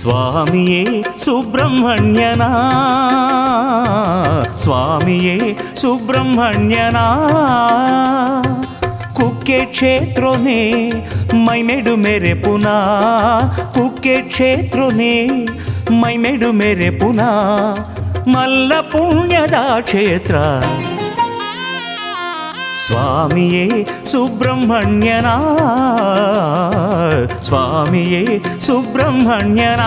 ಸ್ವಾಮಿಯೇ ಸುಬ್ರಹ್ಮಣ್ಯನ, ಸ್ವಾಮಿಯೇ ಸುಬ್ರಹ್ಮಣ್ಯನ. ಕುಕ್ಕೆ ಕ್ಷೇತ್ರನೇ ಮೈಮೆಡು ಮೇರೆ ಪುನಾ, ಕುಕ್ಕೆ ಕ್ಷೇತ್ರನೇ ಮೈಮೆಡು ಮೇರೆ ಪುನಾ, ಮಲ್ಲ ಪುಣ್ಯದ ಕ್ಷೇತ್ರ. ಸ್ವಾಮಿಯೇ ಸುಬ್ರಹ್ಮಣ್ಯನ, ಸ್ವಾಮಿಯೇ ಸುಬ್ರಹ್ಮಣ್ಯನ.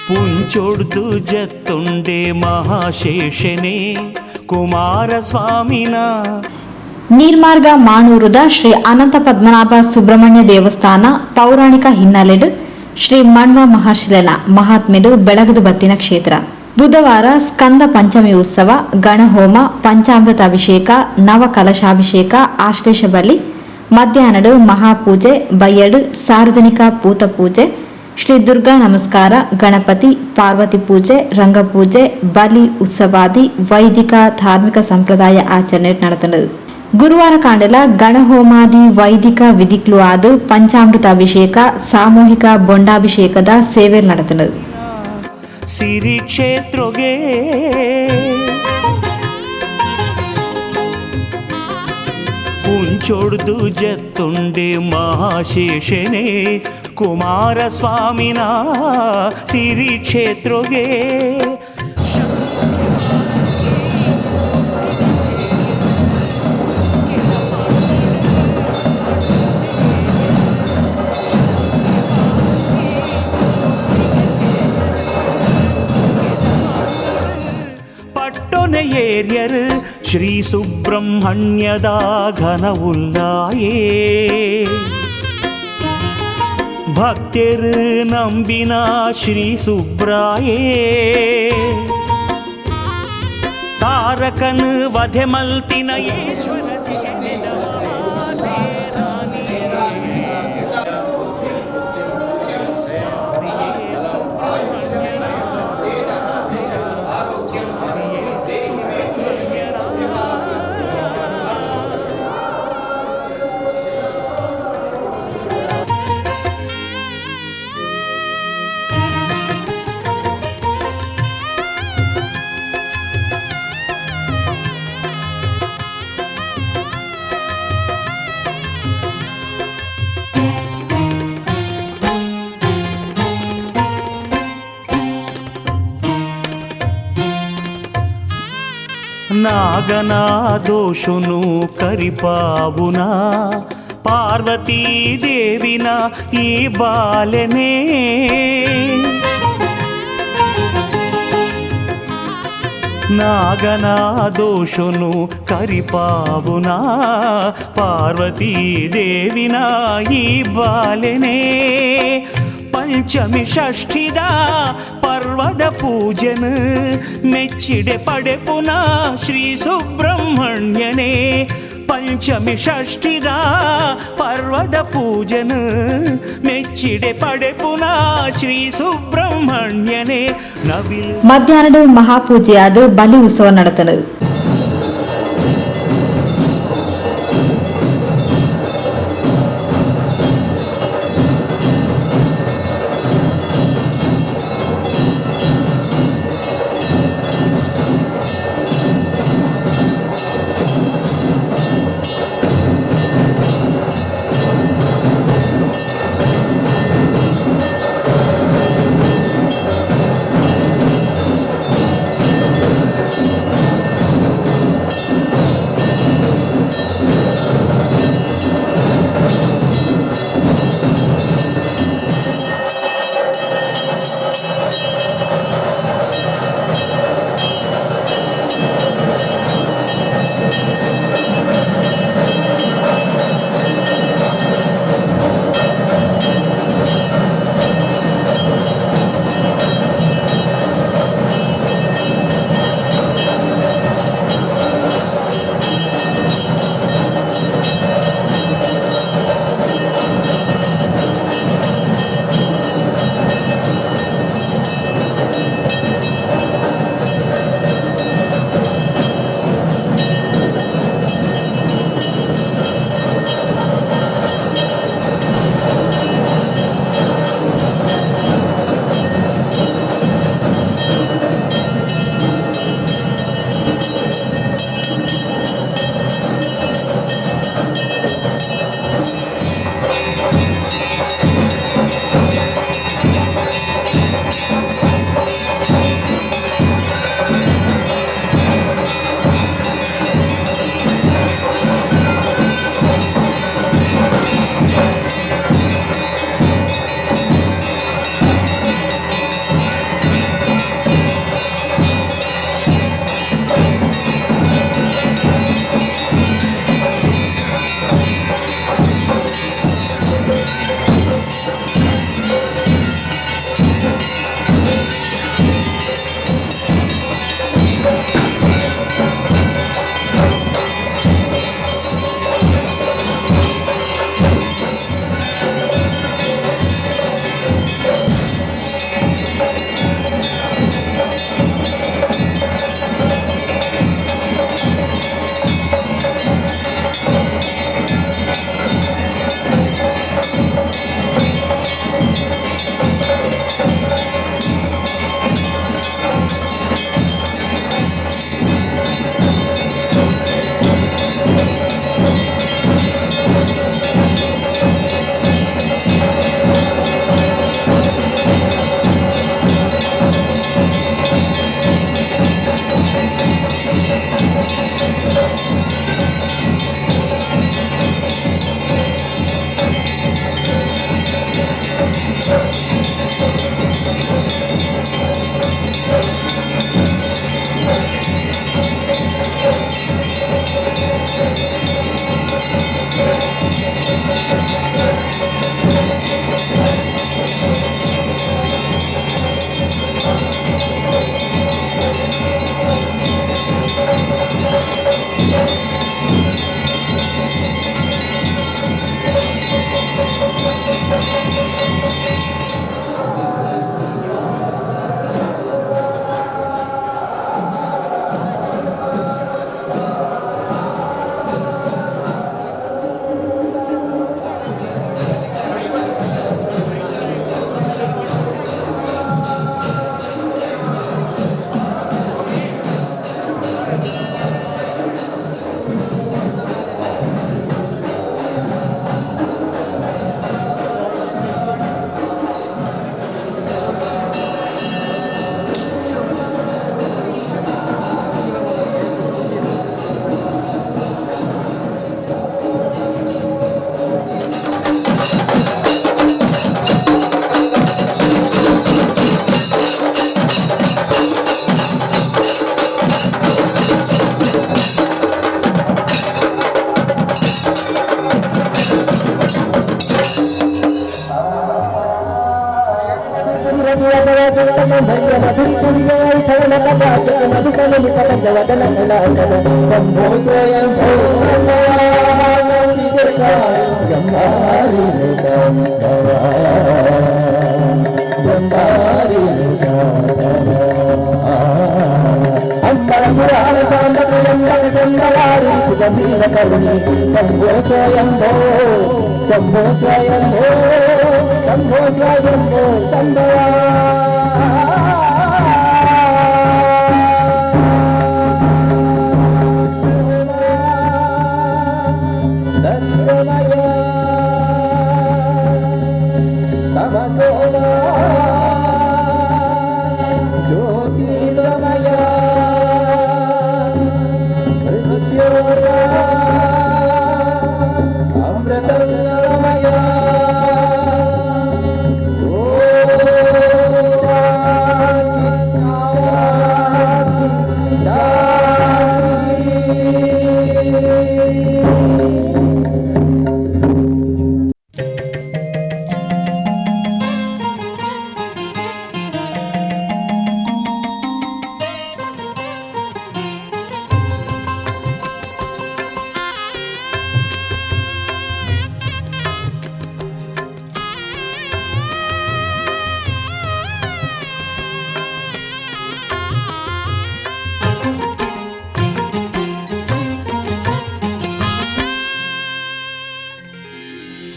ಪುಂಚೊಡ್ದು ಜತ್ತುಂಡೆ ಮಹಾಶೇಷನೇ ಕುಮಾರಸ್ವಾಮಿನ. ನೀರ್ಮಾರ್ಗ ಮಾಣೂರುದ ಶ್ರೀ ಅನಂತ ಪದ್ಮನಾಭ ಸುಬ್ರಹ್ಮಣ್ಯ ದೇವಸ್ಥಾನ ಪೌರಾಣಿಕ ಹಿನ್ನೆಲೆಡು ಶ್ರೀ ಮಣ್ವ ಮಹರ್ಷಿಲೆನ ಮಹಾತ್ಮೆಡು ಬೆಳಗದು ಬತ್ತಿನ ಕ್ಷೇತ್ರ. ಬುಧವಾರ ಸ್ಕಂದ ಪಂಚಮಿ ಉತ್ಸವ, ಗಣಹೋಮ, ಪಂಚಾಮೃತ ಅಭಿಷೇಕ, ನವ ಕಲಶಾಭಿಷೇಕ, ಆಶ್ಲೇಷ ಬಲಿ, ಮಧ್ಯಾಹ್ನಡು ಮಹಾಪೂಜೆ, ಬಯ್ಯಡು ಸಾರ್ವಜನಿಕ ಪೂತ ಪೂಜೆ, ಶ್ರೀ ದುರ್ಗಾ ನಮಸ್ಕಾರ, ಗಣಪತಿ ಪಾರ್ವತಿ ಪೂಜೆ, ರಂಗಪೂಜೆ, ಬಲಿ ಉತ್ಸವಾದಿ ವೈದಿಕ ಧಾರ್ಮಿಕ ಸಂಪ್ರದಾಯ ಆಚರಣೆ ನಡೆತನು. ಗುರುವಾರ ಕಾಂಡೆಲ ಗಣಹೋಮಾದಿ ವೈದಿಕ ವಿಧಿಕ್ಲು ಆದ ಪಂಚಾಮೃತ ಅಭಿಷೇಕ, ಸಾಮೂಹಿಕ ಬೊಂಡಾಭಿಷೇಕದ ಸೇವೆ ನಡೆತನು. ಸಿರಿ ಕ್ಷೇತ್ರಗೆ ಪುಂಚೊಡ್ದು ಜತ್ತುಂಡೆ ಮಹಾಶೇಷನೇ ಕುಮಾರಸ್ವಾಮಿನ ಸಿರಿ ಕ್ಷೇತ್ರಗೆ. ಪಟ್ಟೊನೆ ಏರ್ಯರು ಶ್ರೀ ಸುಬ್ರಹ್ಮಣ್ಯದ ಘನವುಲ್ಲಾಯೇ. ಭಕ್ತರು ನಂಬಿನ ಶ್ರೀ ಸುಬ್ರಾಯೇ. ತಾರಕನು ವಧೆ ಮಲ್ತಿನ ಈಶ್ವರ. ನಾಗನ ದೋಷುನು ಕರಿಪಾವುನ ಪಾರ್ವತೀ ದೇವಿನ ಈ ಬಾಲೆನೇ. ನಾಗನ ದೋಷುನು ಕರಿಪಾವುನ ಪಾರ್ವತೀ ದೇವಿನ ಈ ಬಾಲೆನೇ. ಪಂಚಮಿ ಷಷ್ಠಿದ ಪರ್ವದ ಪೂಜನ ಮೆಚ್ಚಿಡೆ ಪಡೆಪುನ ಶ್ರೀ ಸುಬ್ರಹ್ಮಣ್ಯನೇ. ಪಂಚಮಿ ಷಷ್ಠಿದ ಪರ್ವದ ಪೂಜನ ಮೆಚ್ಚಿಡೆ ಪಡೆಪುನ ಶ್ರೀ ಸುಬ್ರಹ್ಮಣ್ಯನೇ. ನವಿಲು ಮಧ್ಯಾಹ್ನಡು ಮಹಾಪೂಜೆಯಾದ ಬಲಿ ಉತ್ಸವ ನಡೆತನು.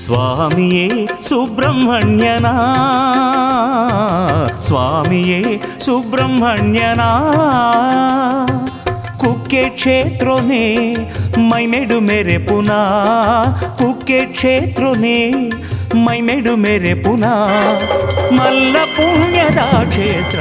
ಸ್ವಾಮಿಯೇ ಸುಬ್ರಹ್ಮಣ್ಯನ, ಸ್ವಾಮಿಯೇ ಸುಬ್ರಹ್ಮಣ್ಯನ, ಕುಕ್ಕೆ ಕ್ಷೇತ್ರನೇ ಮೈಮೆಡು ಮೇರೆ ಪುನಾ, ಕುಕ್ಕೆ ಕ್ಷೇತ್ರನೇ ಮೈಮೆಡು ಮೇರೆ ಪುನಾ, ಮಲ್ಲ ಪುಣ್ಯದ ಕ್ಷೇತ್ರ.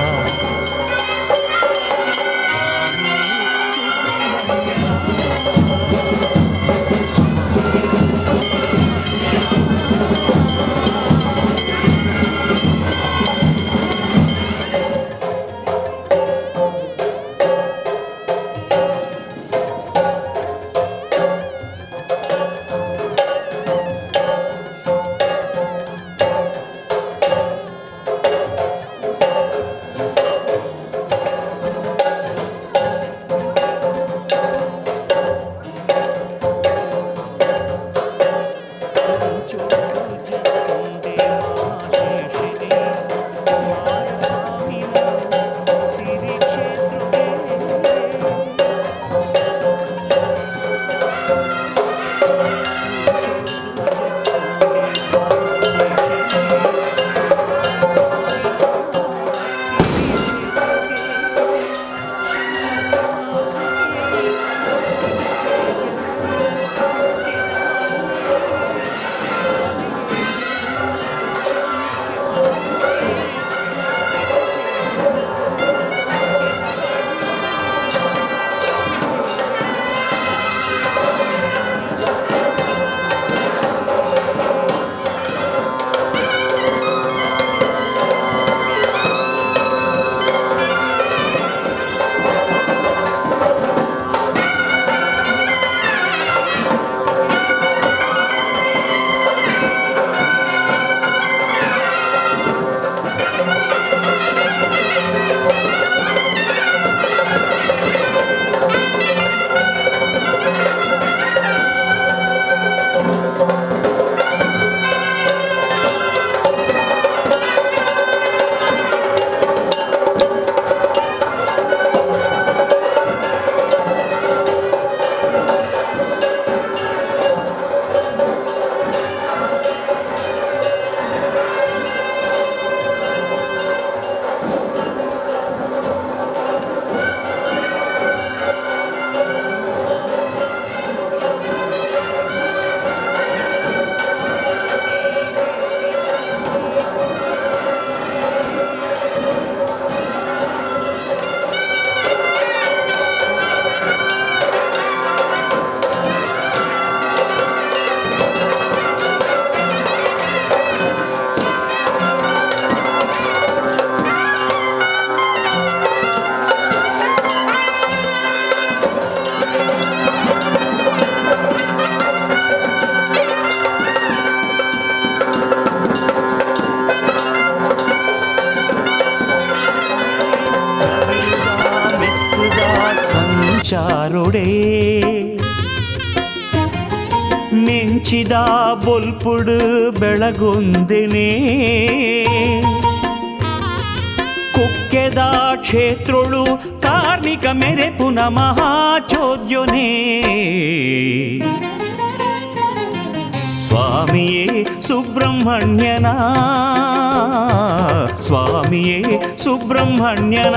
ಸಂಚಾರೊಡೇ. ಮೆಂಚಿದ ಬೊಲ್ಪುಡು ಬೆಳಗೊಂದೆನೇ. ಕುಕ್ಕೆದ ಕ್ಷೇತ್ರೊಳು ಕಾರ್ಣಿಕ ಮೆರೆಪುನ ಮಹಾಚೋದ್ಯೊನೇ. ಸ್ವಾಮಿಯೇ ಸುಬ್ರಹ್ಮಣ್ಯನ, ಸ್ವಾಮಿಯೇ ಸುಬ್ರಹ್ಮಣ್ಯನ.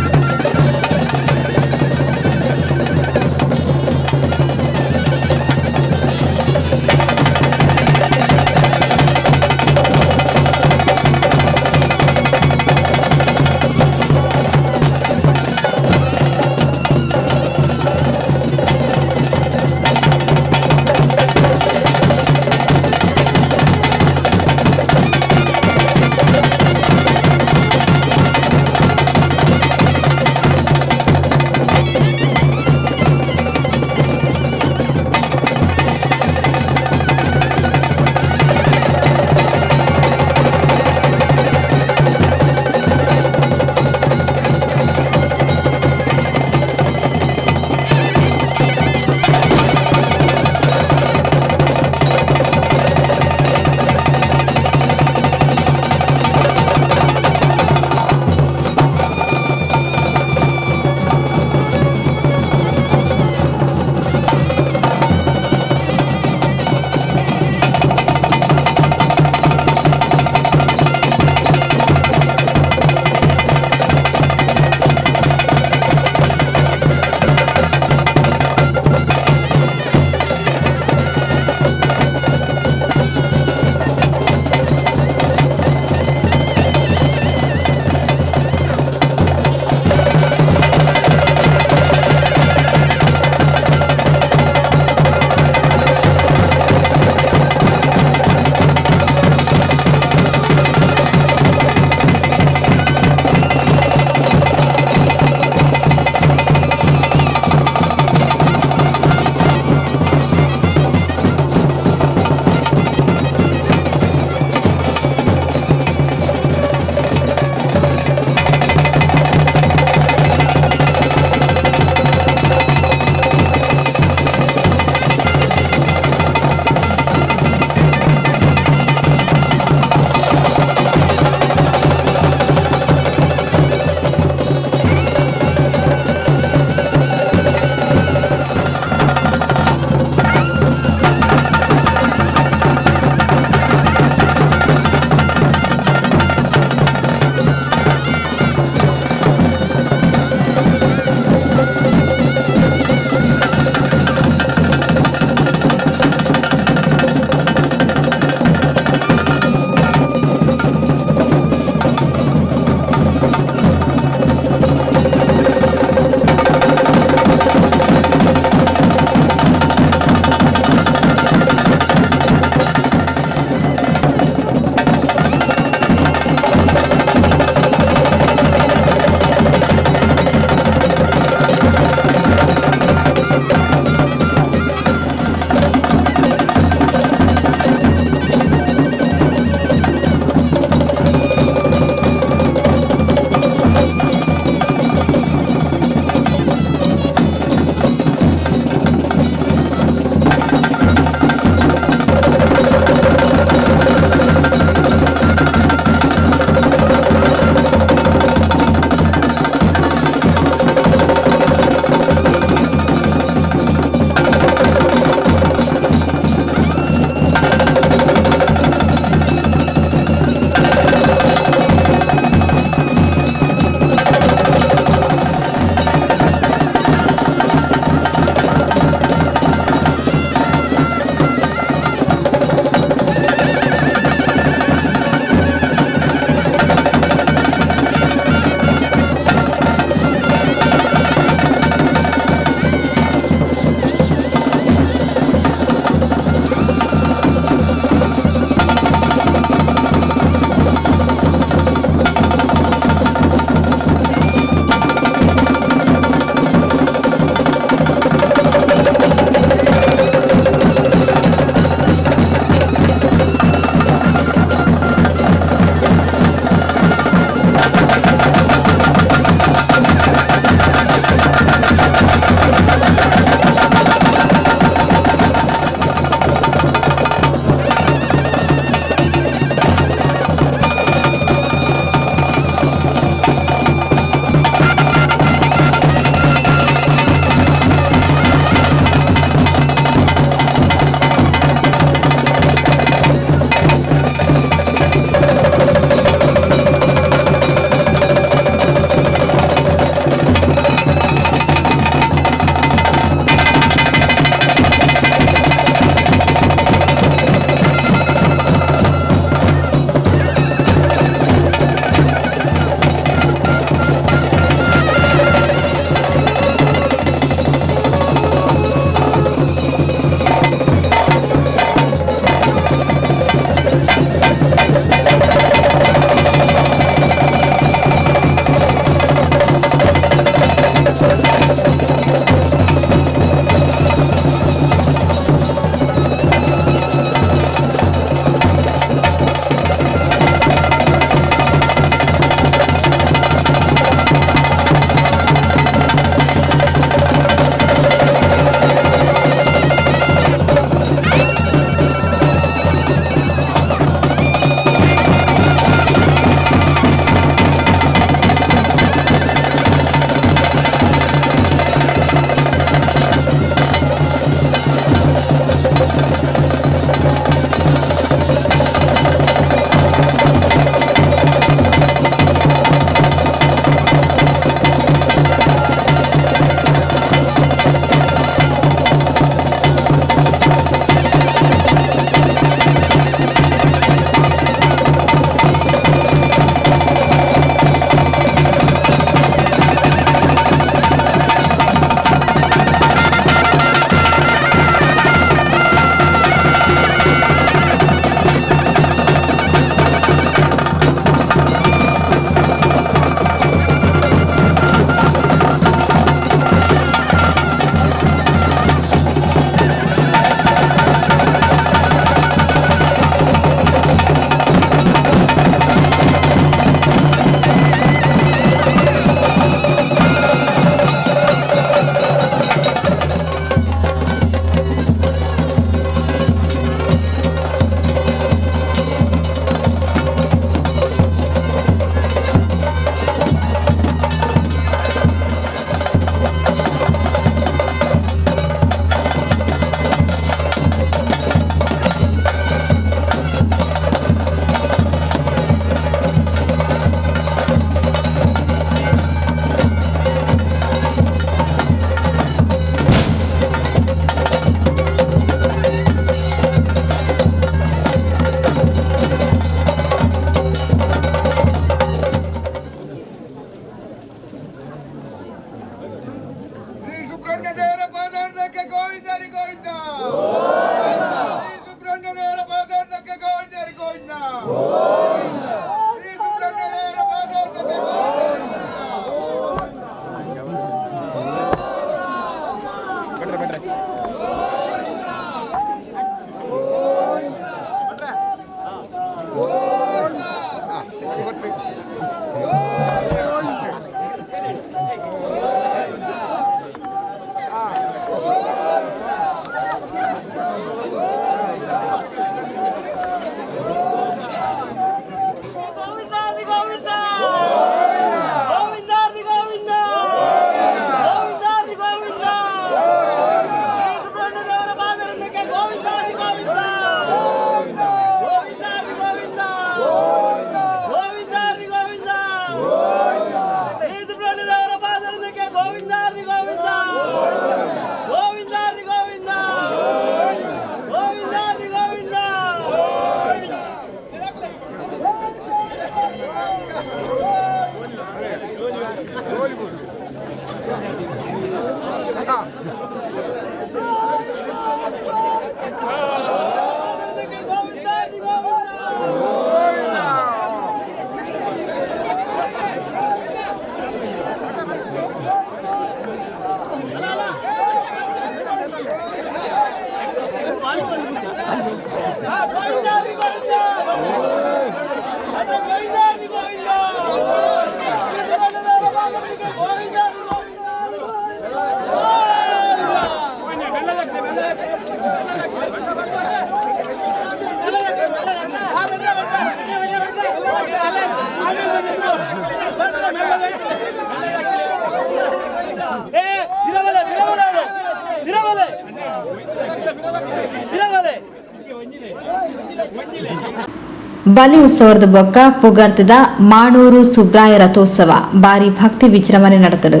ಬಲಿ ಉತ್ಸವದ ಬೊಕ್ಕ ಪುಗರ್ತೆದ ಮಾಣೂರು ಸುಬ್ರಾಯ ರಥೋತ್ಸವ ಬಾರಿ ಭಕ್ತಿ ವಿಜೃಂಭಣೆ ನಡೆತಡು.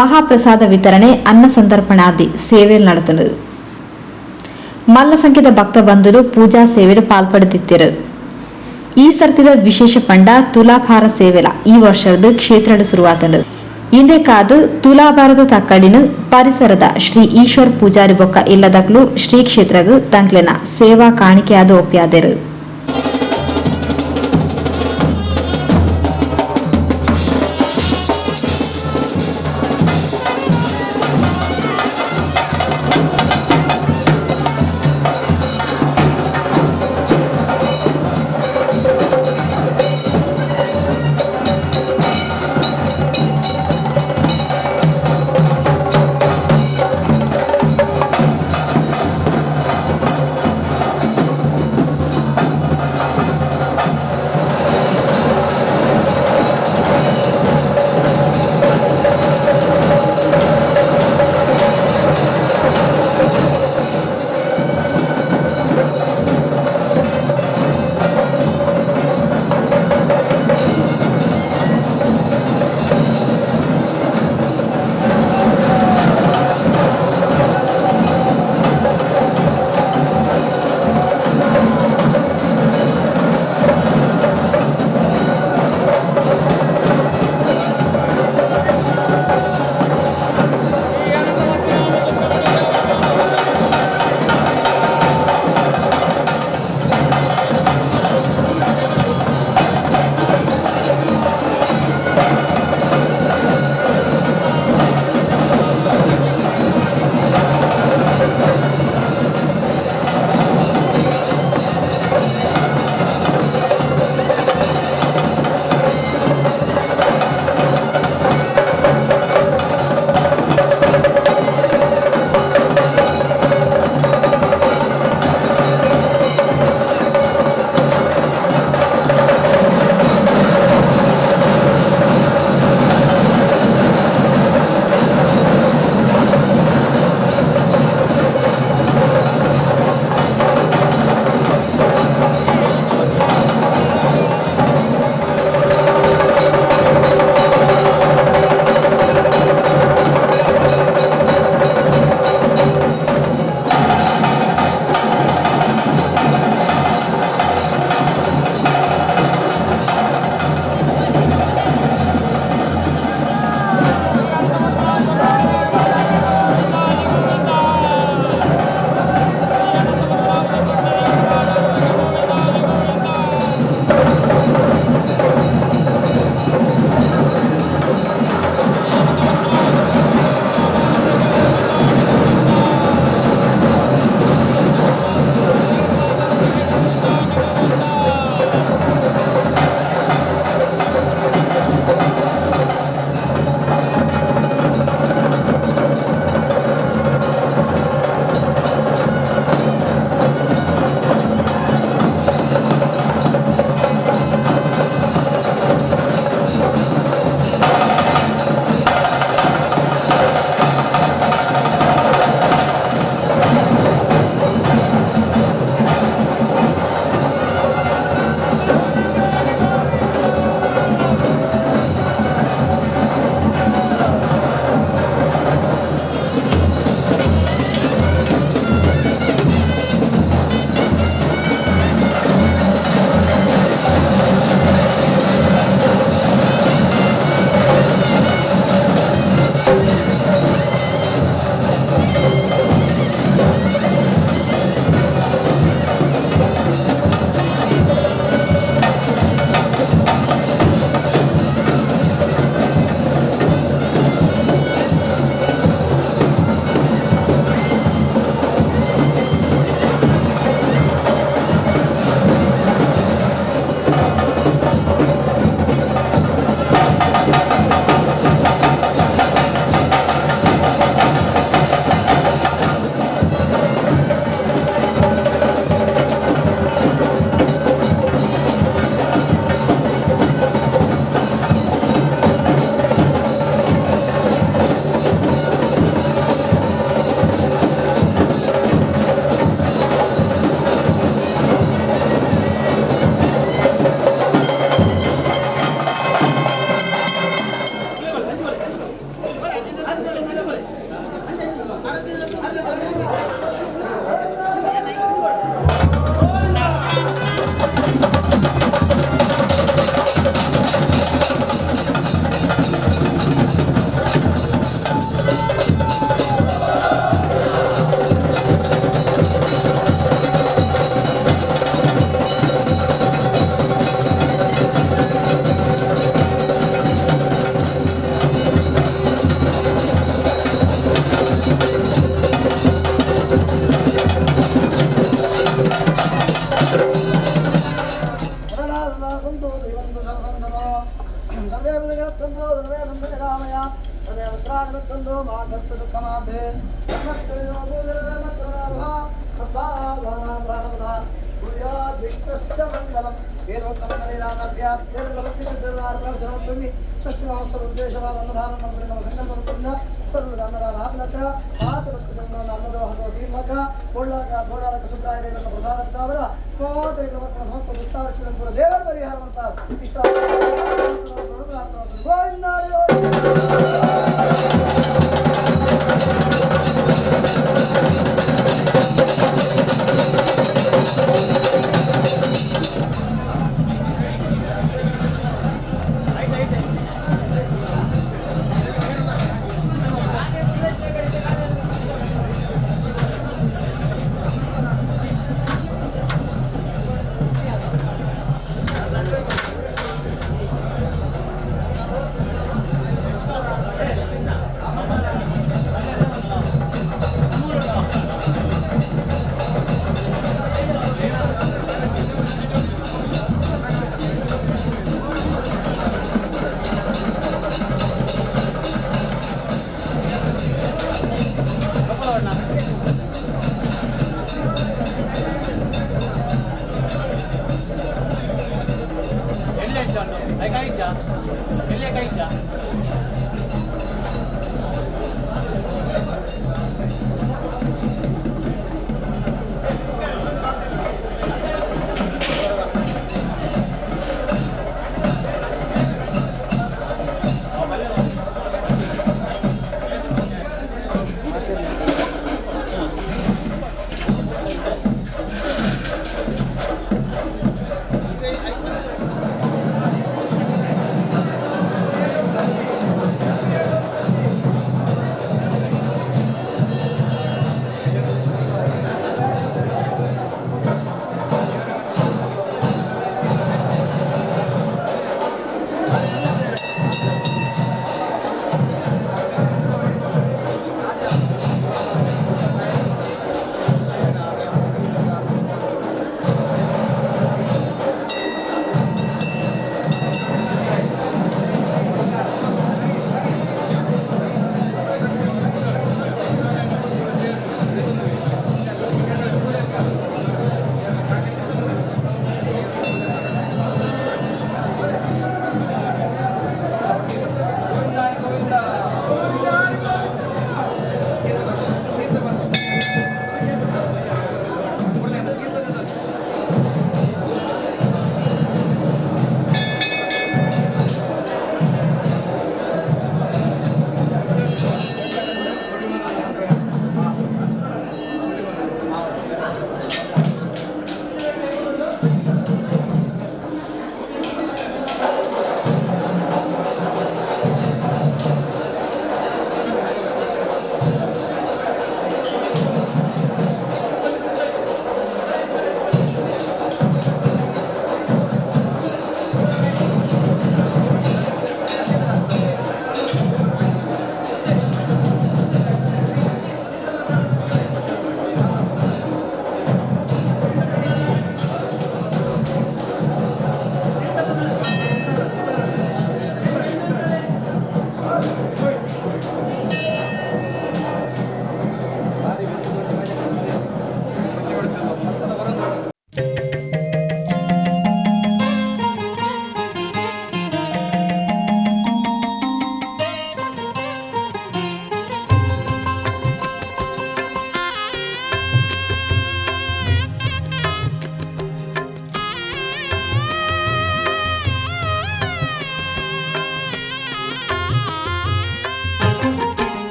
ಮಹಾಪ್ರಸಾದ ವಿತರಣೆ, ಅನ್ನ ಸಂತರ್ಪಣಾದಿ ಸೇವೆ ನಡತುಂಡು. ಮಲ್ಲ ಸಂಖ್ಯೆದ ಭಕ್ತ ಬಂಧುಲು ಪೂಜಾ ಸೇವೆಡ್ ಪಾಲ್ಪಡೆದಿತ್ತೆರು. ಈ ಸರ್ತಿದ ವಿಶೇಷ ಪಂಡ ತುಲಾಭಾರ ಸೇವೆಲ ಈ ವರ್ಷದ ಕ್ಷೇತ್ರಡ್ ಶುರುವಾತಂಡು. ಇಂದೆಕಾದ್ ತುಲಾಭಾರದ ತಕ್ಕಡಿನ ಪರಿಸರದ ಶ್ರೀ ಈಶ್ವರ್ ಪೂಜಾರಿ ಬೊಕ್ಕ ಇಲ್ಲದಕ್ಲು ಶ್ರೀ ಕ್ಷೇತ್ರಗ್ ತಂಕ್ಲೆನ ಸೇವಾ ಕಾಣಿಕೆಯಾದ ಒಪ್ಪಿಯಾದರು.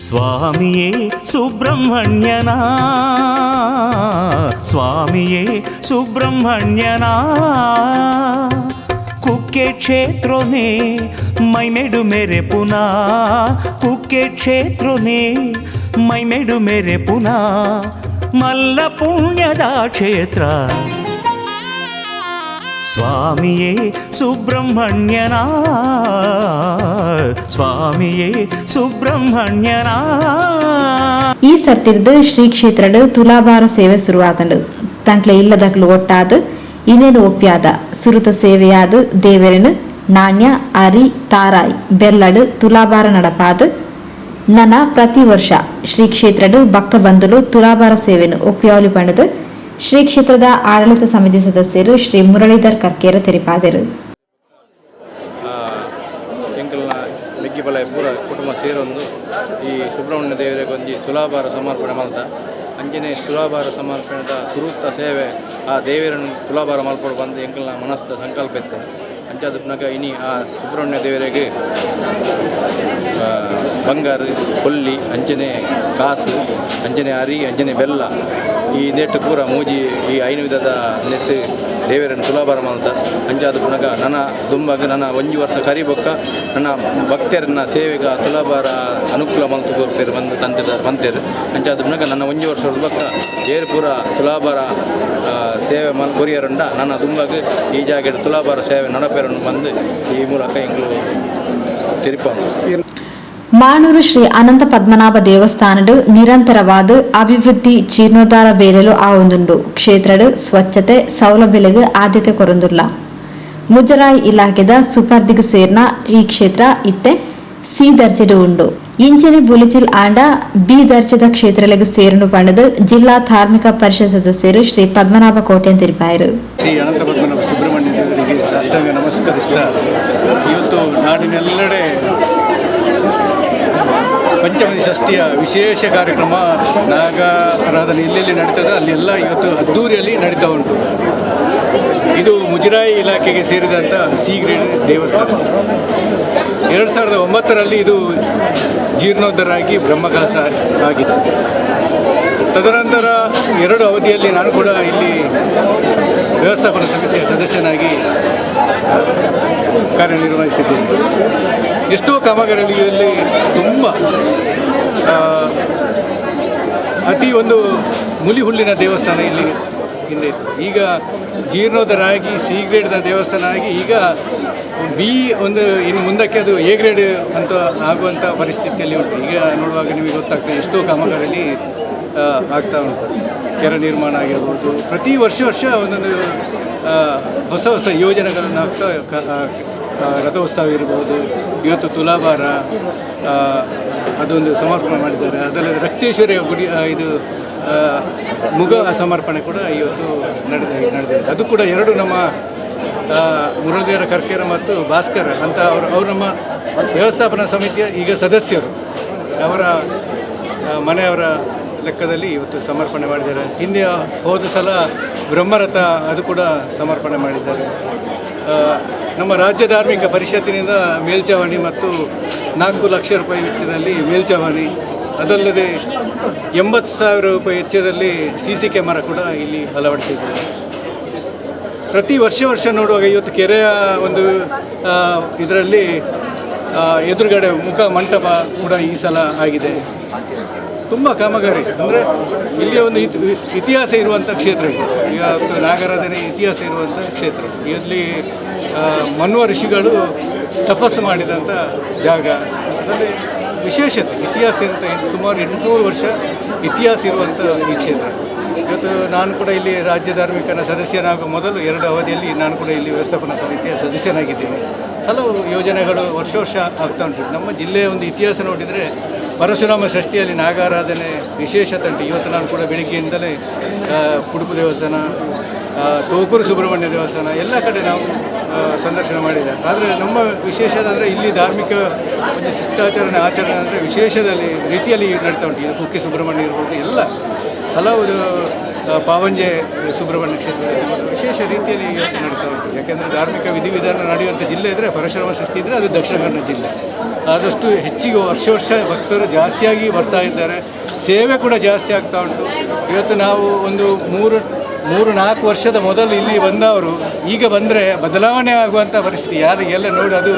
ಸ್ವಾಮಿಯೇ ಸುಬ್ರಹ್ಮಣ್ಯನ, ಸ್ವಾಮಿಯೇ ಸುಬ್ರಹ್ಮಣ್ಯನ, ಕುಕ್ಕೆ ಕ್ಷೇತ್ರನೇ ಮೈಮೆಡು ಮೇರೆ ಪುನಾ, ಕುಕ್ಕೆ ಕ್ಷೇತ್ರನೇ ಮೈಮೆಡು ಮೇರೆ ಪುನಾ, ಮಲ್ಲ ಪುಣ್ಯದ ಕ್ಷೇತ್ರ ಸ್ವಾಮಿಯೇ ಸುಬ್ರಹ್ಮಣ್ಯನ, ಸ್ವಾಮಿಯೇ ಸುಬ್ರಹ್ಮಣ್ಯನ. ಈ ಸರ್ತಿರ್ದು ಶ್ರೀ ಕ್ಷೇತ್ರಡ್ ತುಲಾಭಾರ ಸೇವೆ ಶುರುವಾತಂಡು. ತಂಕ್ಲೆ ಇಲ್ಲದಕ್ಲು ಒಟ್ಟಾದ್ ಇನ್ನೇನು ಒಪ್ಪ್ಯಾದ ಸುರುತ ಸೇವೆಯಾದ ದೇವೆರನು ನಾಣ್ಯ, ಅರಿ, ತಾರಾಯ್, ಬೆಲ್ಲಡು ತುಲಾಭಾರ ನಡಪಾದ್ ನನ ಪ್ರತಿ ವರ್ಷ ಶ್ರೀ ಕ್ಷೇತ್ರಡ್ ಭಕ್ತ ಬಂಧುಲು ತುಲಾಭಾರ ಸೇವೆನು ಒಪ್ಪಿಯಾವಲಿ ಪಂಡದು ಶ್ರೀ ಕ್ಷೇತ್ರದ ಆಡಳಿತ ಸಮಿತಿ ಸದಸ್ಯರು ಶ್ರೀ ಮುರಳೀಧರ್ ಕರ್ಕೇರ ತೆರಿಪಾದರು. ಎಂಕಲ್ನ ಮೆಗ್ಗಿಬಲ ಪೂರ ಕುಟುಂಬ ಸೇರೊಂದು ಈ ಸುಬ್ರಹ್ಮಣ್ಯ ದೇವರಿಗೆ ಒಂಜಿ ತುಲಾಭಾರ ಸಮರ್ಪಣೆ ಮಲ್ತ. ಅಂಚನೆ ತುಲಾಭಾರ ಸಮರ್ಪಣೆದ ಸುರೂತ ಸೇವೆ ಆ ದೇವರನ್ನು ತುಲಾಭಾರ ಮಲ್ಪೊಡು ಬಂದು ಎಂಕಲ್ನ ಮನಸ್ದ ಸಂಕಲ್ಪ ಇತ್ತು. ಅಂಚಾದ ಇನಿ ಆ ಸುಬ್ರಹ್ಮಣ್ಯ ದೇವರಿಗೆ ಬಂಗಾರ ಕೊಲ್ಲಿ, ಅಂಚನೆ ಕಾಸು, ಅಂಚನೆ ಅರಿ, ಅಂಚನೆ ಬೆಲ್ಲ, ಈ ನೆಟ್ಟು ಪೂರ ಮೂಜಿ ಈ ಐನು ವಿಧದ ನೆಟ್ಟು ದೇವರನ್ನು ತುಲಾಭಾರ ಮಲ್ತ. ಅಂಚಾದ ಪುನಗ ನನ್ನ ದುಂಬಾಗ ನನ್ನ ಒಂಜಿ ವರ್ಷ ಕರಿಬೊಕ್ಕ ನನ್ನ ಭಕ್ತರನ್ನ ಸೇವೆಗ ತುಲಾಭಾರ ಅನುಕೂಲ ಮಲ್ತು ಕೊರ್ಪೆರ್ ಬಂದು ತಂತೆದ ಬಂತೇರು. ಅಂಚಾದ ಪುನಗ ನನ್ನ ಒಂಜಿ ವರ್ಷ ಬೊಕ್ಕ ಏರು ಪೂರ ತುಲಾಭಾರ ಸೇವೆ ಮಲ್ ಕೊರಿಯರುಂಡ ನನ್ನ ದುಂಬಾಗ ಈ ಜಾಗೆಡ್ ತುಲಾಭಾರ ಸೇವೆ ನಡಪೇರನ್ನು ಬಂದು ಈ ಮೂಲಕ ಎಂಕ್ಲು ತೆರಿಪಾಂದು. ಮಾಣೂರು ಶ್ರೀ ಅನಂತ ಪದ್ಮನಾಭ ದೇವಸ್ಥಾನಡು ನಿರಂತರವಾದ ಅಭಿವೃದ್ಧಿ, ಜೀರ್ಣೋದ್ಧಾರ ಬೇಲೆಲು ಆವೊಂದುಂಡು. ಕ್ಷೇತ್ರಡ್ ಸ್ವಚ್ಛತೆ, ಸೌಲಭ್ಯಲೆಗ್ ಆದ್ಯತೆ ಕೊರೊಂದುಲ್ಲ. ಮುಜರಾಯಿ ಇಲಾಖೆದ ಸುಪರ್ದಿಗ್ ಸೇರ್ನ ಈ ಕ್ಷೇತ್ರ ಇತ್ತೆ ಸಿ ದರ್ಜೆಡ್ ಉಂಡು. ಇಂಚನೆ ಬುಲೆಚಿಲ್ ಆಂಡ ಬಿ ದರ್ಜೆದ ಕ್ಷೇತ್ರಲೆಗ್ ಸೇರುಂಡು ಪಂಡದು ಜಿಲ್ಲಾ ಧಾರ್ಮಿಕ ಪರಿಷತ್ ಸದಸ್ಯರು ಶ್ರೀ ಪದ್ಮನಾಭ ಕೋಟೆನ್ ತೆರಿಪಾಯರು. ಶ್ರೀ ಅನಂತ ಪದ್ಮನಾಭ ಸುಬ್ರಹ್ಮಣ್ಯ ದೇವರಿಗೆ ಸಾಷ್ಟಾಂಗ ನಮಸ್ಕರಿಸ್ತಾ, ಇವತ್ತು ನಾಡಿನೆಲ್ಲೆಡೆ ಪಂಚಮಿ ಷಷ್ಠಿಯ ವಿಶೇಷ ಕಾರ್ಯಕ್ರಮ, ನಾಗಾರಾಧನೆ ಎಲ್ಲೆಲ್ಲಿ ನಡೀತದೆ ಅಲ್ಲಿ ಎಲ್ಲ ಇವತ್ತು ಅದ್ಧೂರಿಯಲ್ಲಿ ನಡೀತಾ ಉಂಟು. ಇದು ಮುಜರಾಯಿ ಇಲಾಖೆಗೆ ಸೇರಿದಂಥ ಸಿ ಗ್ರೇಡ್ ದೇವಸ್ಥಾನ. 2009ರಲ್ಲಿ ಇದು ಜೀರ್ಣೋದ್ಧಾರ ಆಗಿ ಬ್ರಹ್ಮಕಲಶ ಆಗಿತ್ತು. ತದನಂತರ ಎರಡು ಅವಧಿಯಲ್ಲಿ ನಾನು ಕೂಡ ಇಲ್ಲಿ ವ್ಯವಸ್ಥಾಪನಾ ಸಮಿತಿಯ ಸದಸ್ಯನಾಗಿ ಕಾರ್ಯನಿರ್ವಹಿಸಿದ್ದೇನೆ. ಎಷ್ಟೋ ಕಾಮಗಾರಿಗಳಲ್ಲಿ ತುಂಬ ಅತಿ ಒಂದು ಮುಲಿಹುಳ್ಳಿನ ದೇವಸ್ಥಾನ ಇಲ್ಲಿ ಹಿಂದೆ ಇತ್ತು. ಈಗ ಜೀರ್ಣೋದ್ಧಾರ ಆಗಿ ಸಿ ಗ್ರೇಡ್ನ ದೇವಸ್ಥಾನ ಆಗಿ ಈಗ ಬಿ ಒಂದು, ಇನ್ನು ಮುಂದಕ್ಕೆ ಅದು ಎ ಗ್ರೇಡ್ ಅಂತ ಆಗುವಂಥ ಪರಿಸ್ಥಿತಿಯಲ್ಲಿ ಉಂಟು. ಈಗ ನೋಡುವಾಗ ನಿಮಗೆ ಗೊತ್ತಾಗ್ತದೆ, ಎಷ್ಟೋ ಕಾಮಗಾರಿಯಲ್ಲಿ ಆಗ್ತಾ ಉಂಟು. ಕೆರೆ ನಿರ್ಮಾಣ ಆಗಿರ್ಬೋದು, ಪ್ರತಿ ವರ್ಷ ವರ್ಷ ಒಂದೊಂದು ಹೊಸ ಹೊಸ ಯೋಜನೆಗಳನ್ನು ಹಾಕ್ತಾ, ರಥೋತ್ಸವ ಇರ್ಬೋದು, ಇವತ್ತು ತುಲಾಭಾರ ಅದೊಂದು ಸಮರ್ಪಣೆ ಮಾಡಿದ್ದಾರೆ. ಅದಲ್ಲದೆ ರಕ್ತೇಶ್ವರಿಯ ಗುಡಿ ಇದು ಮುಗ ಸಮರ್ಪಣೆ ಕೂಡ ಇವತ್ತು ನಡೆದಿದೆ. ಅದು ಕೂಡ ಎರಡು ನಮ್ಮ ಮುರಳೀಧರ ಕರ್ಕೇರ ಮತ್ತು ಭಾಸ್ಕರ್ ಅಂತ ಅವರು ಅವರು ನಮ್ಮ ವ್ಯವಸ್ಥಾಪನಾ ಸಮಿತಿಯ ಈಗ ಸದಸ್ಯರು. ಅವರ ಮನೆಯವರ ಲೆಕ್ಕದಲ್ಲಿ ಇವತ್ತು ಸಮರ್ಪಣೆ ಮಾಡಿದ್ದಾರೆ. ಹಿಂದೆ ಹೋದ ಸಲ ಬ್ರಹ್ಮರಥ ಅದು ಕೂಡ ಸಮರ್ಪಣೆ ಮಾಡಿದ್ದಾರೆ. ನಮ್ಮ ರಾಜ್ಯ ಧಾರ್ಮಿಕ ಪರಿಷತ್ತಿನಿಂದ ಮೇಲ್ಛಾವಣಿ ಮತ್ತು 4 ಲಕ್ಷ ರೂಪಾಯಿ ವೆಚ್ಚದಲ್ಲಿ ಮೇಲ್ಛಾವಣಿ, ಅದಲ್ಲದೆ 80,000 ರೂಪಾಯಿ ವೆಚ್ಚದಲ್ಲಿ CC camera ಕೂಡ ಇಲ್ಲಿ ಅಳವಡಿಸಿದ್ದಾರೆ. ಪ್ರತಿ ವರ್ಷ ವರ್ಷ ನೋಡುವಾಗ ಇವತ್ತು ಕೆರೆಯ ಒಂದು ಇದರಲ್ಲಿ ಎದುರುಗಡೆ ಮುಖ ಮಂಟಪ ಕೂಡ ಈ ಸಲ ಆಗಿದೆ. ತುಂಬ ಕಾಮಗಾರಿ ಅಂದರೆ ಇಲ್ಲಿಯ ಒಂದು ಇತಿಹಾಸ ಇರುವಂಥ ಕ್ಷೇತ್ರ ಇದು. ಇವತ್ತು ನಾಗಾರಾಧನೆ ಇತಿಹಾಸ ಇರುವಂಥ ಕ್ಷೇತ್ರ. ಇಲ್ಲಿ ಮನ್ವ ಋಷಿಗಳು ತಪಸ್ಸು ಮಾಡಿದಂಥ ಜಾಗ. ಅದರಲ್ಲಿ ವಿಶೇಷತೆ ಇತಿಹಾಸ ಅಂತ ಸುಮಾರು 800 ವರ್ಷ ಇತಿಹಾಸ ಇರುವಂಥ ಈ ಕ್ಷೇತ್ರ. ಇವತ್ತು ನಾನು ಕೂಡ ಇಲ್ಲಿ ರಾಜ್ಯ ಧಾರ್ಮಿಕನ ಸದಸ್ಯನಾಗುವ ಮೊದಲು ಎರಡು ಅವಧಿಯಲ್ಲಿ ನಾನು ಕೂಡ ಇಲ್ಲಿ ವ್ಯವಸ್ಥಾಪನಾ ಸಮಿತಿಯ ಸದಸ್ಯನಾಗಿದ್ದೇನೆ. ಹಲವು ಯೋಜನೆಗಳು ವರ್ಷ ವರ್ಷ ಆಗ್ತಾ ಉಂಟು. ನಮ್ಮ ಜಿಲ್ಲೆಯ ಒಂದು ಇತಿಹಾಸ ನೋಡಿದರೆ ಪರಶುರಾಮ ಷಷ್ಠಿಯಲ್ಲಿ ನಾಗಾರಾಧನೆ ವಿಶೇಷತೆ ಉಂಟು. ಇವತ್ತು ನಾನು ಕೂಡ ಬೆಳಿಗ್ಗೆಯಿಂದಲೇ ಕುಡುಪು ದೇವಸ್ಥಾನ, ತೋಕೂರು ಸುಬ್ರಹ್ಮಣ್ಯ ದೇವಸ್ಥಾನ ಎಲ್ಲ ಕಡೆ ನಾವು ಸಂದರ್ಶನ ಮಾಡಿದೆ. ಆದರೆ ನಮ್ಮ ವಿಶೇಷ ಅಂದರೆ ಇಲ್ಲಿ ಧಾರ್ಮಿಕ ಒಂದು ಶಿಷ್ಟಾಚರಣೆ ಆಚರಣೆ ಅಂದರೆ ವಿಶೇಷದಲ್ಲಿ ರೀತಿಯಲ್ಲಿ ನಡೀತಾ ಉಂಟು. ಇದು ಕುಕ್ಕೆ ಸುಬ್ರಹ್ಮಣ್ಯ ಇರ್ಬೋದು, ಎಲ್ಲ ಹಲವು ಪಾವಂಜೆ ಸುಬ್ರಹ್ಮಣ್ಯ ಕ್ಷೇತ್ರದಲ್ಲಿ ವಿಶೇಷ ರೀತಿಯಲ್ಲಿ ಇವತ್ತು ನಡೀತಾ ಉಂಟು. ಯಾಕೆಂದರೆ ಧಾರ್ಮಿಕ ವಿಧಿವಿಧಾನ ನಡೆಯುವಂಥ ಜಿಲ್ಲೆ ಇದ್ದರೆ, ಪರಶುರಾಮ ಷಷ್ಠಿ ಇದ್ದರೆ ಅದು ದಕ್ಷಿಣ ಕನ್ನಡ ಜಿಲ್ಲೆ. ಆದಷ್ಟು ಹೆಚ್ಚಿಗೆ ವರ್ಷ ವರ್ಷ ಭಕ್ತರು ಜಾಸ್ತಿಯಾಗಿ ಬರ್ತಾ ಇದ್ದಾರೆ. ಸೇವೆ ಕೂಡ ಜಾಸ್ತಿ ಆಗ್ತಾ ಉಂಟು. ಇವತ್ತು ನಾವು ಒಂದು ಮೂರು ಮೂರು ನಾಲ್ಕು ವರ್ಷದ ಮೊದಲು ಇಲ್ಲಿ ಬಂದವರು ಈಗ ಬಂದರೆ ಬದಲಾವಣೆ ಆಗುವಂಥ ಪರಿಸ್ಥಿತಿ ಯಾರಿಗೆಲ್ಲ ನೋಡಿ ಅದು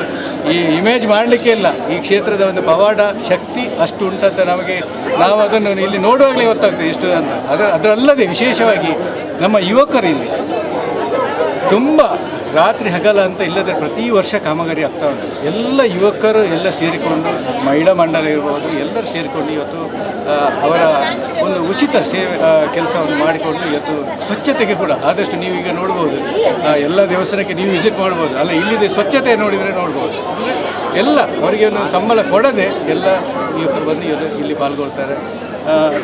ಈ ಇಮೇಜ್ ಮಾಡಲಿಕ್ಕೆ ಇಲ್ಲ. ಈ ಕ್ಷೇತ್ರದ ಒಂದು ಪವಾಡ ಶಕ್ತಿ ಅಷ್ಟು ಉಂಟಂತ ನಮಗೆ ನಾವು ಅದನ್ನು ಇಲ್ಲಿ ನೋಡುವಾಗಲೇ ಗೊತ್ತಾಗ್ತದೆ ಎಷ್ಟು ಅಂತ. ಅದರಲ್ಲದೆ ವಿಶೇಷವಾಗಿ ನಮ್ಮ ಯುವಕರು ಇಲ್ಲಿ ತುಂಬ ರಾತ್ರಿ ಹಗಲ ಅಂತ ಇಲ್ಲದೆ ಪ್ರತಿ ವರ್ಷ ಕಾಮಗಾರಿ ಆಗ್ತಾ ಉಂಟು. ಎಲ್ಲ ಯುವಕರು ಎಲ್ಲ ಸೇರಿಕೊಂಡು, ಮಹಿಳಾ ಮಂಡಲ ಇರ್ಬೋದು, ಎಲ್ಲರೂ ಸೇರಿಕೊಂಡು ಇವತ್ತು ಅವರ ಒಂದು ಉಚಿತ ಸೇವೆ ಕೆಲಸವನ್ನು ಮಾಡಿಕೊಂಡು ಇವತ್ತು ಸ್ವಚ್ಛತೆಗೆ ಕೂಡ ಆದಷ್ಟು ನೀವೀಗ ನೋಡ್ಬೋದು, ಎಲ್ಲ ದೇವಸ್ಥಾನಕ್ಕೆ ನೀವು ವಿಸಿಟ್ ಮಾಡ್ಬೋದು ಅಲ್ಲ, ಇಲ್ಲಿದೆ ಸ್ವಚ್ಛತೆ ನೋಡಿದರೆ ನೋಡ್ಬೋದು. ಅಂದರೆ ಎಲ್ಲ ಅವರಿಗೆ ಒಂದು ಸಂಬಳ ಕೊಡದೆ ಎಲ್ಲ ಯುವಕರು ಬಂದು ಇವತ್ತು ಇಲ್ಲಿ ಪಾಲ್ಗೊಳ್ತಾರೆ,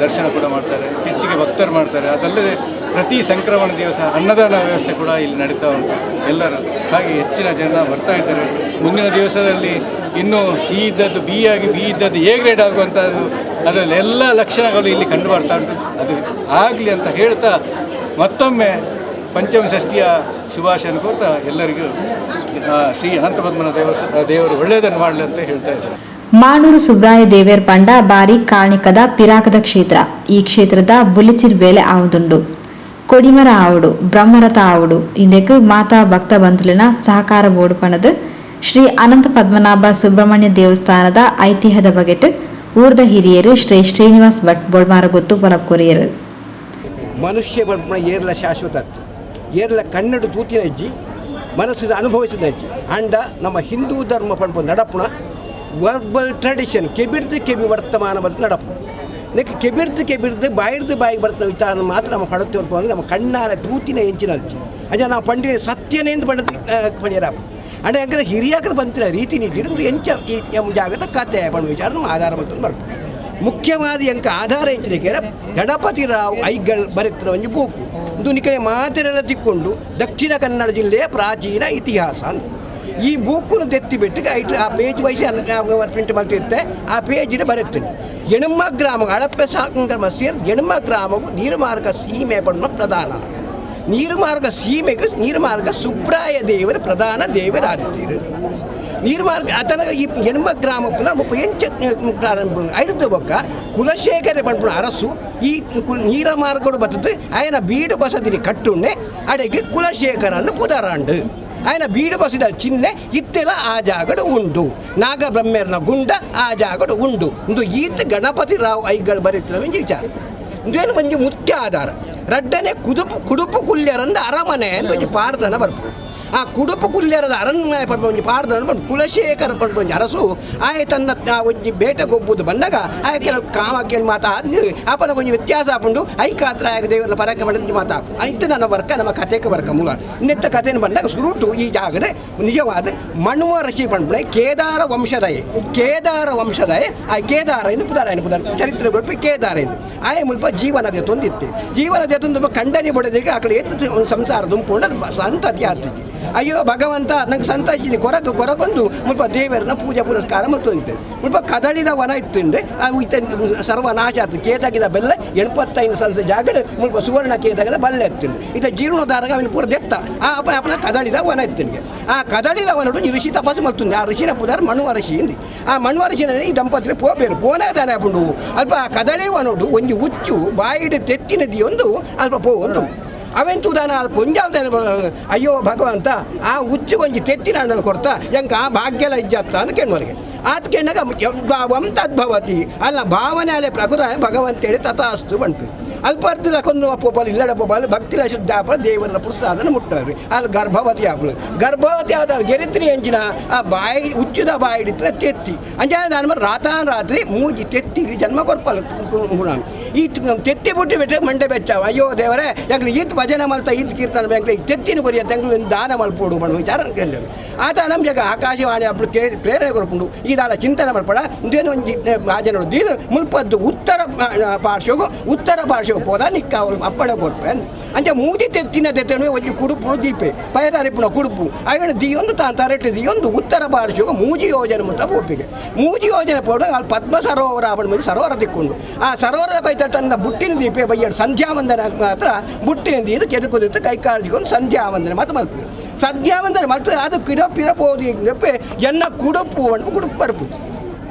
ದರ್ಶನ ಕೂಡ ಮಾಡ್ತಾರೆ, ಹೆಚ್ಚಿಗೆ ಭಕ್ತರು ಮಾಡ್ತಾರೆ. ಅದಲ್ಲದೆ ಪ್ರತಿ ಸಂಕ್ರಮಣ ದಿವಸ ಅನ್ನದಾನ ವ್ಯವಸ್ಥೆ ಕೂಡ ಇಲ್ಲಿ ನಡೀತಾ ಉಂಟು. ಎಲ್ಲರೂ ಹಾಗೆ ಹೆಚ್ಚಿನ ಜನ ಬರ್ತಾ ಇದ್ದಾರೆ. ಮುಂದಿನ ದಿವಸದಲ್ಲಿ ಇನ್ನೂ ಸಿ ಇದ್ದದ್ದು ಬಿ ಆಗಿ, ಬಿ ಇದ್ದದ್ದು ಎ ಗ್ರೇಡ್ ಆಗುವಂಥದ್ದು, ಅದರಲ್ಲಿ ಎಲ್ಲ ಲಕ್ಷಣಗಳು ಇಲ್ಲಿ ಕಂಡು ಬರ್ತಾ ಉಂಟು. ಅದು ಆಗಲಿ ಅಂತ ಹೇಳ್ತಾ ಮತ್ತೊಮ್ಮೆ ಪಂಚಮಿ ಷಷ್ಠಿಯ ಶುಭಾಶಯ ಕೋರ್ತಾ ಎಲ್ಲರಿಗೂ ಶ್ರೀ ಅನಂತ ಪದ್ಮನಾಭ ದೇವರು ಒಳ್ಳೆಯದನ್ನು ಮಾಡಲಿ ಅಂತ ಹೇಳ್ತಾ ಇದ್ದಾರೆ. ಮಾಣೂರು ಸುಬ್ರಾಯ ದೇವೇರ್ ಪಂಡ ಬಾರಿ ಕಾರ್ಣಿಕದ ಪಿರಾಕದ ಕ್ಷೇತ್ರ. ಈ ಕ್ಷೇತ್ರದ ಬುಲಿಚಿರ್ ಬೇಲೆ ಆವುದುಂಡು. ಕೊಡಿಮರ ಆವುಡು, ಬ್ರಹ್ಮರಥ ಆವುಡು. ಇಂದೆಕ್ ಮಾತಾ ಭಕ್ತ ಬಂಧುಲಿನ ಸಹಕಾರ ಬೋರ್ಡ್ ಪಣದು ಶ್ರೀ ಅನಂತ ಪದ್ಮನಾಭ ಸುಬ್ರಹ್ಮಣ್ಯ ದೇವಸ್ಥಾನದ ಐತಿಹ್ಯದ ಬಗೆಟ್ ಊರ್ದ ಹಿರಿಯರು ಶ್ರೀ ಶ್ರೀನಿವಾಸ್ ಭಟ್ ಬೊಳ್ಮಾರ ಗೊತ್ತು ಪೊಲಬ್ ಕೊರಿಯರು. ಮನುಷ್ಯ ಪನ್ಪುನ ಏರ್ಲ ಶಾಶ್ವತ ಅತ್ತ್, ಏರ್ಲ ಕನ್ನಡ ತೂತಿನ ಅಜ್ಜಿ, ಮನಸ್ಸಿನ ಅನುಭವಿಸಿದ ಅಜ್ಜಿ. ಅಂಡ ನಮ್ಮ ಹಿಂದೂ ಧರ್ಮ ಪನ್ಪು ನಡಪುಣ ವರ್ಬಲ್ ಟ್ರೆಡಿಷನ್, ಕೆಬಿರ್ದು ಕೆಬಿ ವರ್ತಮಾನ ಬರ್ತದೆ ನಡಪು. ನೆಕ್ ಕೆಬಿರ್ದು ಕೆಬಿರ್ದು ಬಾಯಿರ್ದು ಬಾಯಿಗೆ ಬರ್ತದ ವಿಚಾರ ಮಾತ್ರ ನಮ್ಮ ಪಡತ್ತೆ ಅಂದ್ರೆ ನಮ್ಮ ಕಣ್ಣಾರ ತೂತಿನ ಎಂಚಿನ ಅಜ್ಜಿ. ಅಂಚ ನಾವು ಪಂಡಿನ ಸತ್ಯನೇ ಎಂದು ಪಂಡದ ಪಣಿಯರಾಪ. ಅಂಡ ಯಾಕಂದ್ರೆ ಹಿರಿಯಾಕರು ಬಂತಿನ ರೀತಿ ನೀತಿ ಇದು ಎಂಚ ಈ ನಮ್ಮ ಜಾಗದ ಕತೆ ಪಂಡ ವಿಚಾರ ನಮ್ಮ ಆಧಾರ ಮತ್ತು ಬರ್ಪು. ಮುಖ್ಯವಾದ ಎಂಕ ಆಧಾರ ಎಂಚಿನ ಗಣಪತಿ ರಾವ್ ಐಗಳ್ ಬರೆತಿನ ಒಂಜಿ ಬೂಕು ಇಂದು ನಿಕಲೆ ಮಾತೆರೆಲ್ಲ ತಿಕ್ಕೊಂಡು, ದಕ್ಷಿಣ ಕನ್ನಡ ಜಿಲ್ಲೆಯ ಪ್ರಾಚೀನ ಇತಿಹಾಸ ಅಂದ್. ಈ ಬೂಕುನು ದೆತ್ತಿ ಬಿಟ್ಟು ಐಟ್ ಆ page wise print ಮಲ್ತಿತ್ತೆ. ಆ ಪೇಜಿನ ಬರೆತೀನಿ ಎಣುಮ ಗ್ರಾಮ ಅಳಪ್ಪೆ ಸಾಕಂಗ್ರಮ ಸೇರಿ ಎಣುಮ ಗ್ರಾಮವು ನೀರುಮಾರ್ಗ ಸೀಮೆ ಪಣ್ಣ ಪ್ರಧಾನ. ನೀರುಮಾರ್ಗ ಸೀಮೆಗೆ ನೀರುಮಾರ್ಗ ಸುಬ್ರಾಯ ದೇವರ ಪ್ರಧಾನ ದೇವರಾದಿತ್ತೀರು. ನೀರ್ಮಾರ್ಗ ಅತನ ಈ ಎಣ್ಮ ಗ್ರಾಮ ಪುನಃ ಮುಪ್ಪ ಎಂಚ ಪ್ರಾರಂಭ ಐದು ಬೊಕ್ಕ ಕುಲಶೇಖರ ಪನ್ಪುನ ಅರಸು ಈ ನೀರ ಮಾರ್ಗಡು ಬರ್ತದೆ. ಆಯನ ಬೀಡು ಬಸದಿನಿ ಕಟ್ಟುಣ್ಣೆ ಅಡೆಗೆ ಕುಲಶೇಖರನ್ನು ಪುದರಾಂಡು. ಆಯನ ಬೀಡು ಬಸಿದ ಚಿಹ್ನೆ ಇತ್ತೆಲ ಆ ಜಾಗಡು ಉಂಡು. ನಾಗಬ್ರಹ್ಮೇರ್ನ ಗುಂಡ ಆ ಜಾಗಡು ಉಂಡು. ಇಂದು ಈತ ಗಣಪತಿ ರಾವ್ ಐಗಳು ಬರೀತಿನ ವಿಚಾರ. ಇಂದೇನು ಒಂಜಿ ಮುಖ್ಯ ಆಧಾರ. ರಡ್ಡನೆ ಕುದುಪು ಕುಡುಪು ಕುಲ್ಯರಂದ ಅರಮನೆ ಅಂತ ಒಂಜಿ ಪಾಡ್ದನ ಬರ್ಪು. ಆ ಕುಡುಪು ಕುಲ್ಯರದ ಅರಣ್ಯ ಪಂಪ ಒಂಜಿ ಪಾಡ್ದನ ಪಂಪ. ಕುಲಶೇಖರ ಪಂಪ ಒಂಜಿ ಅರಸು ಆಯ್ ತನ್ನ ಆ ಒಂಜಿ ಬೇಟೆ ಗೊಬ್ಬುದು ಬಂದಾಗ ಆಯ್ ಕೆಲವು ಕಾಮಕ್ಕೆ ಮಾತಾ ಅಪನ ಒಂಜಿ ವ್ಯತ್ಯಾಸ ಆಪುಂಡು. ಐಕಾತ್ರ ಆಯ್ ದೇವರ ಪರಕ ಮಾಡಿದ ಮಾತಾ ಐತೆ. ನನ್ನ ಬರ್ಕ ನಮ್ಮ ಕತೆಗೆ ಬರ್ಕ ಮೂಲ ನೆತ್ತ ಕಥೆನ ಬಂದಾಗ ಸುರುಟು ಈ ಜಾಗಡೆ ನಿಜವಾದ ಮಣುವ ಋಷಿ ಪಂಪನೆ ಕೇದಾರ ವಂಶದಯ, ಕೇದಾರ ವಂಶದಯ. ಆ ಕೇದಾರ ಎಂದು ಪುದಾರ ಏನು ಪುದಾರ ಚರಿತ್ರೆ ಕೊಟ್ಟು ಕೇದಾರ ಎಂದು ಆಯ್ ಮುಲ್ಪ ಜೀವನದ ತೊಂದಿತ್ತೆ. ಜೀವನದ ತೊಂದು ಕಂಡನಿ ಬಡದಿಗೆ ಆ ಕಡೆ ಎತ್ತು ಸಂಸಾರ ದುಂಪುಂಡ ಸಂತತಿ ಆತಿಗೆ. ಅಯ್ಯೋ ಭಗವಂತ ನಂಗೆ ಸಂತಾಜಿನಿ ಕೊರಗು ಕೊರಗೊಂದು ಮುಲ್ಪ ದೇವರನ್ನ ಪೂಜೆ ಪುರಸ್ಕಾರ ಮತ್ತು ಅಂತೆ ಮುಲ್ಪ ಕದಳಿದ ವನ ಇತ್ತುಂಡೆ. ಆ ಇತ್ತ ಸರ್ವನಾಶ ಆತು. ಕೇದಾಗಿದ ಬೆಲ್ಲ 85 ಸಂಸ ಜಾಗಡ್ ಮುಲ್ಪ ಸುವರ್ಣ ಕೇದಾಗದ ಬಲ್ಲೆ ಎತ್ತುಂಡು. ಇತ ಜೀರ್ಣೋದ್ಧಾರಗ ಅವನ ಪೂರ ದೆತ್ತ ಆ ಅಪ್ಪ ಅಪ್ಪನ ಕದಳಿದ ವನ ಇತ್ತುಂಗೆ. ಆ ಕದಳಿದ ವನಡು ಋಷಿ ತಪಸ್ಸು ಮಲ್ತುಂಡೆ. ಆ ಋಷಿನ ಪುದಾರ್ ಮಣುವ ಋಷಿ ಇಂದಿ. ಆ ಮಣುವ ಋಷಿನ ಈ ದಂಪತಿಲಿ ಪೋಬೇರು ಪೋನಾದಾನೆ ಆಪುಂಡು. ಅಲ್ಪ ಆ ಕದಳಿ ವನೋಡು ಒಂಜಿ ಹುಚ್ಚು ಬಾಯಿಡು ತೆತ್ತಿನ ದಿಯೊಂದು ಅಲ್ಪ ಪೋ ಒಂದು ಅವೆನ್ ತೂದಾನ ಅಲ್ಪ ಒಂಜಾವ್ದಾನೆ. ಅಯ್ಯೋ ಭಗವಂತ, ಆ ಹುಚ್ಚು ಒಂಜಿ ತೆತ್ತಿನ ಹಣ್ಣನ್ನು ಕೊಡ್ತಾ ಎಂಕ ಆ ಭಾಗ್ಯಲ ಇಜ್ಜತ್ತ ಅಂತ ಕೆಣ್ವರಿಗೆ. ಆತ ಕೆಣ್ಣಗ ತದ್ಭವತಿ ಅಲ್ಲ ಭಾವನೆ ಅಲೆ ಪ್ರಕೃತ ಭಗವಂತೇಳಿ ತಥಾಸ್ತು ಬಂಟು. ಅಲ್ಪಾರ್ಥ ಕೊಂದು ಅಪ್ಪೋಪಾಲು ಇಲ್ಲಡ ಪೋಪಾಲು ಭಕ್ತಿಲ ಶುದ್ಧ ಆಪಲ ದೇವರನ್ನ ಪುರುಷಾದನ ಮುಟ್ಟವ್ರಿ. ಅಲ್ಲಿ ಗರ್ಭವತಿ ಆಪಲು ಗರ್ಭವತಿ ಆದ ಗೆರಿತ್ರಿ ಎಂಚಿನ ಆ ಬಾಯಿ ಹುಚ್ಚುದ ಬಾಯಿ ಹಿಡಿತ್ರ ತೆತ್ತಿ ಅಂಜಾನ ದಾನ ರಾತಾನ್ ರಾತ್ರಿ ಮೂಜಿ ತೆತ್ತಿಗೆ ಜನ್ಮ ಕೊರ್ಪಲು ಗುಣ. ಈ ತೆತ್ತಿ ಬುಟ್ಟಿ ಬಿಟ್ಟರೆ ಮಂಡೆ ಬೆಚ್ಚ. ಅಯ್ಯೋ ದೇವರೇ, ಎಂಕ್ಲು ಈತ್ ಭಜನೆ ಮಲ್ತ ಈತ್ ಕೀರ್ತನ ಎಂಕ್ಲು ಈ ತೆತ್ತಿನ ಕೊರಿಯ ತೆಂಗ್ಳು ದಾನ ಮಲ್ಪೋಡು ಬಣ್ಣ ವಿಚಾರ ಕೇಳಿ. ಆತ ನಮ್ಗೆ ಆಕಾಶವಾಣಿ ಅప్పుడు ಪ್ರೇರಣೆ ಕೊರ್ಪುಂಡು. ಈ ದಾಲ ಚಿಂತನೆ ಮಲ್ಪಡ ಇಂದೇನು ಒಂಜಿ ಭಜನೆ ದೀದು ಮುಲ್ಪದ್ದು ಉತ್ತರ ಪಾರ್ಶ್ವಗು ಉತ್ತರ ಪಾರ್ಶ್ವ ಪೋದ ನಿಕ್ಕ ಅವ್ರು ಅಪ್ಪಣೆ ಕೊರ್ಪೆ ಅಂಚ ಮೂಜಿ ತೆತ್ತಿನ ತೆತ್ತನು ಒಂಜಿ ಕುಡುಪು ದೀಪೆ ಪೈರಾರಿಪುನ ಕುಡುಪು ಐವನ ದಿಯೊಂದು ತಾನು ತರಟೆ ದಿಯೊಂದು ಉತ್ತರ ಪಾರ್ಶ್ವಗ ಮೂಜಿ ಯೋಜನೆ ಮುತ್ತ ಪೋಪಿಗೆ. ಮೂಜಿ ಯೋಜನೆ ಪೋಡು ಅಲ್ಲಿ ಪದ್ಮ ಸರೋವರ ಅವನ ಮುಂದೆ ಸರೋವರ ತಿಕ್ಕೊಂಡು ಆ ಸರೋವರದ ಬೈತ ತನ್ನ ಬುಟ್ಟಿನ ದೀಪೆ ಬಯ್ಯಡು ಸಂಧ್ಯಾ ವಂದನೆ ಮಾತ್ರ ಬುಟ್ಟಿನ ದೀದು ಕೆದಕುದಿತ್ತು ಕೈ ಕಾಲ್ಜಿಕೊಂಡು ಸಂಧ್ಯಾ ವಂದನೆ ಮಾತ್ರ ಮಲ್ಪು. ಸಂಧ್ಯಾ ವಂದನೆ ಮಲ್ತು ಅದು ಕಿಡ ಪಿರ ಪೋದು ಎನ್ನ ಕುಡುಪು ಅಣ್ಣ ಕುಡುಪು ಬರ್ಪು.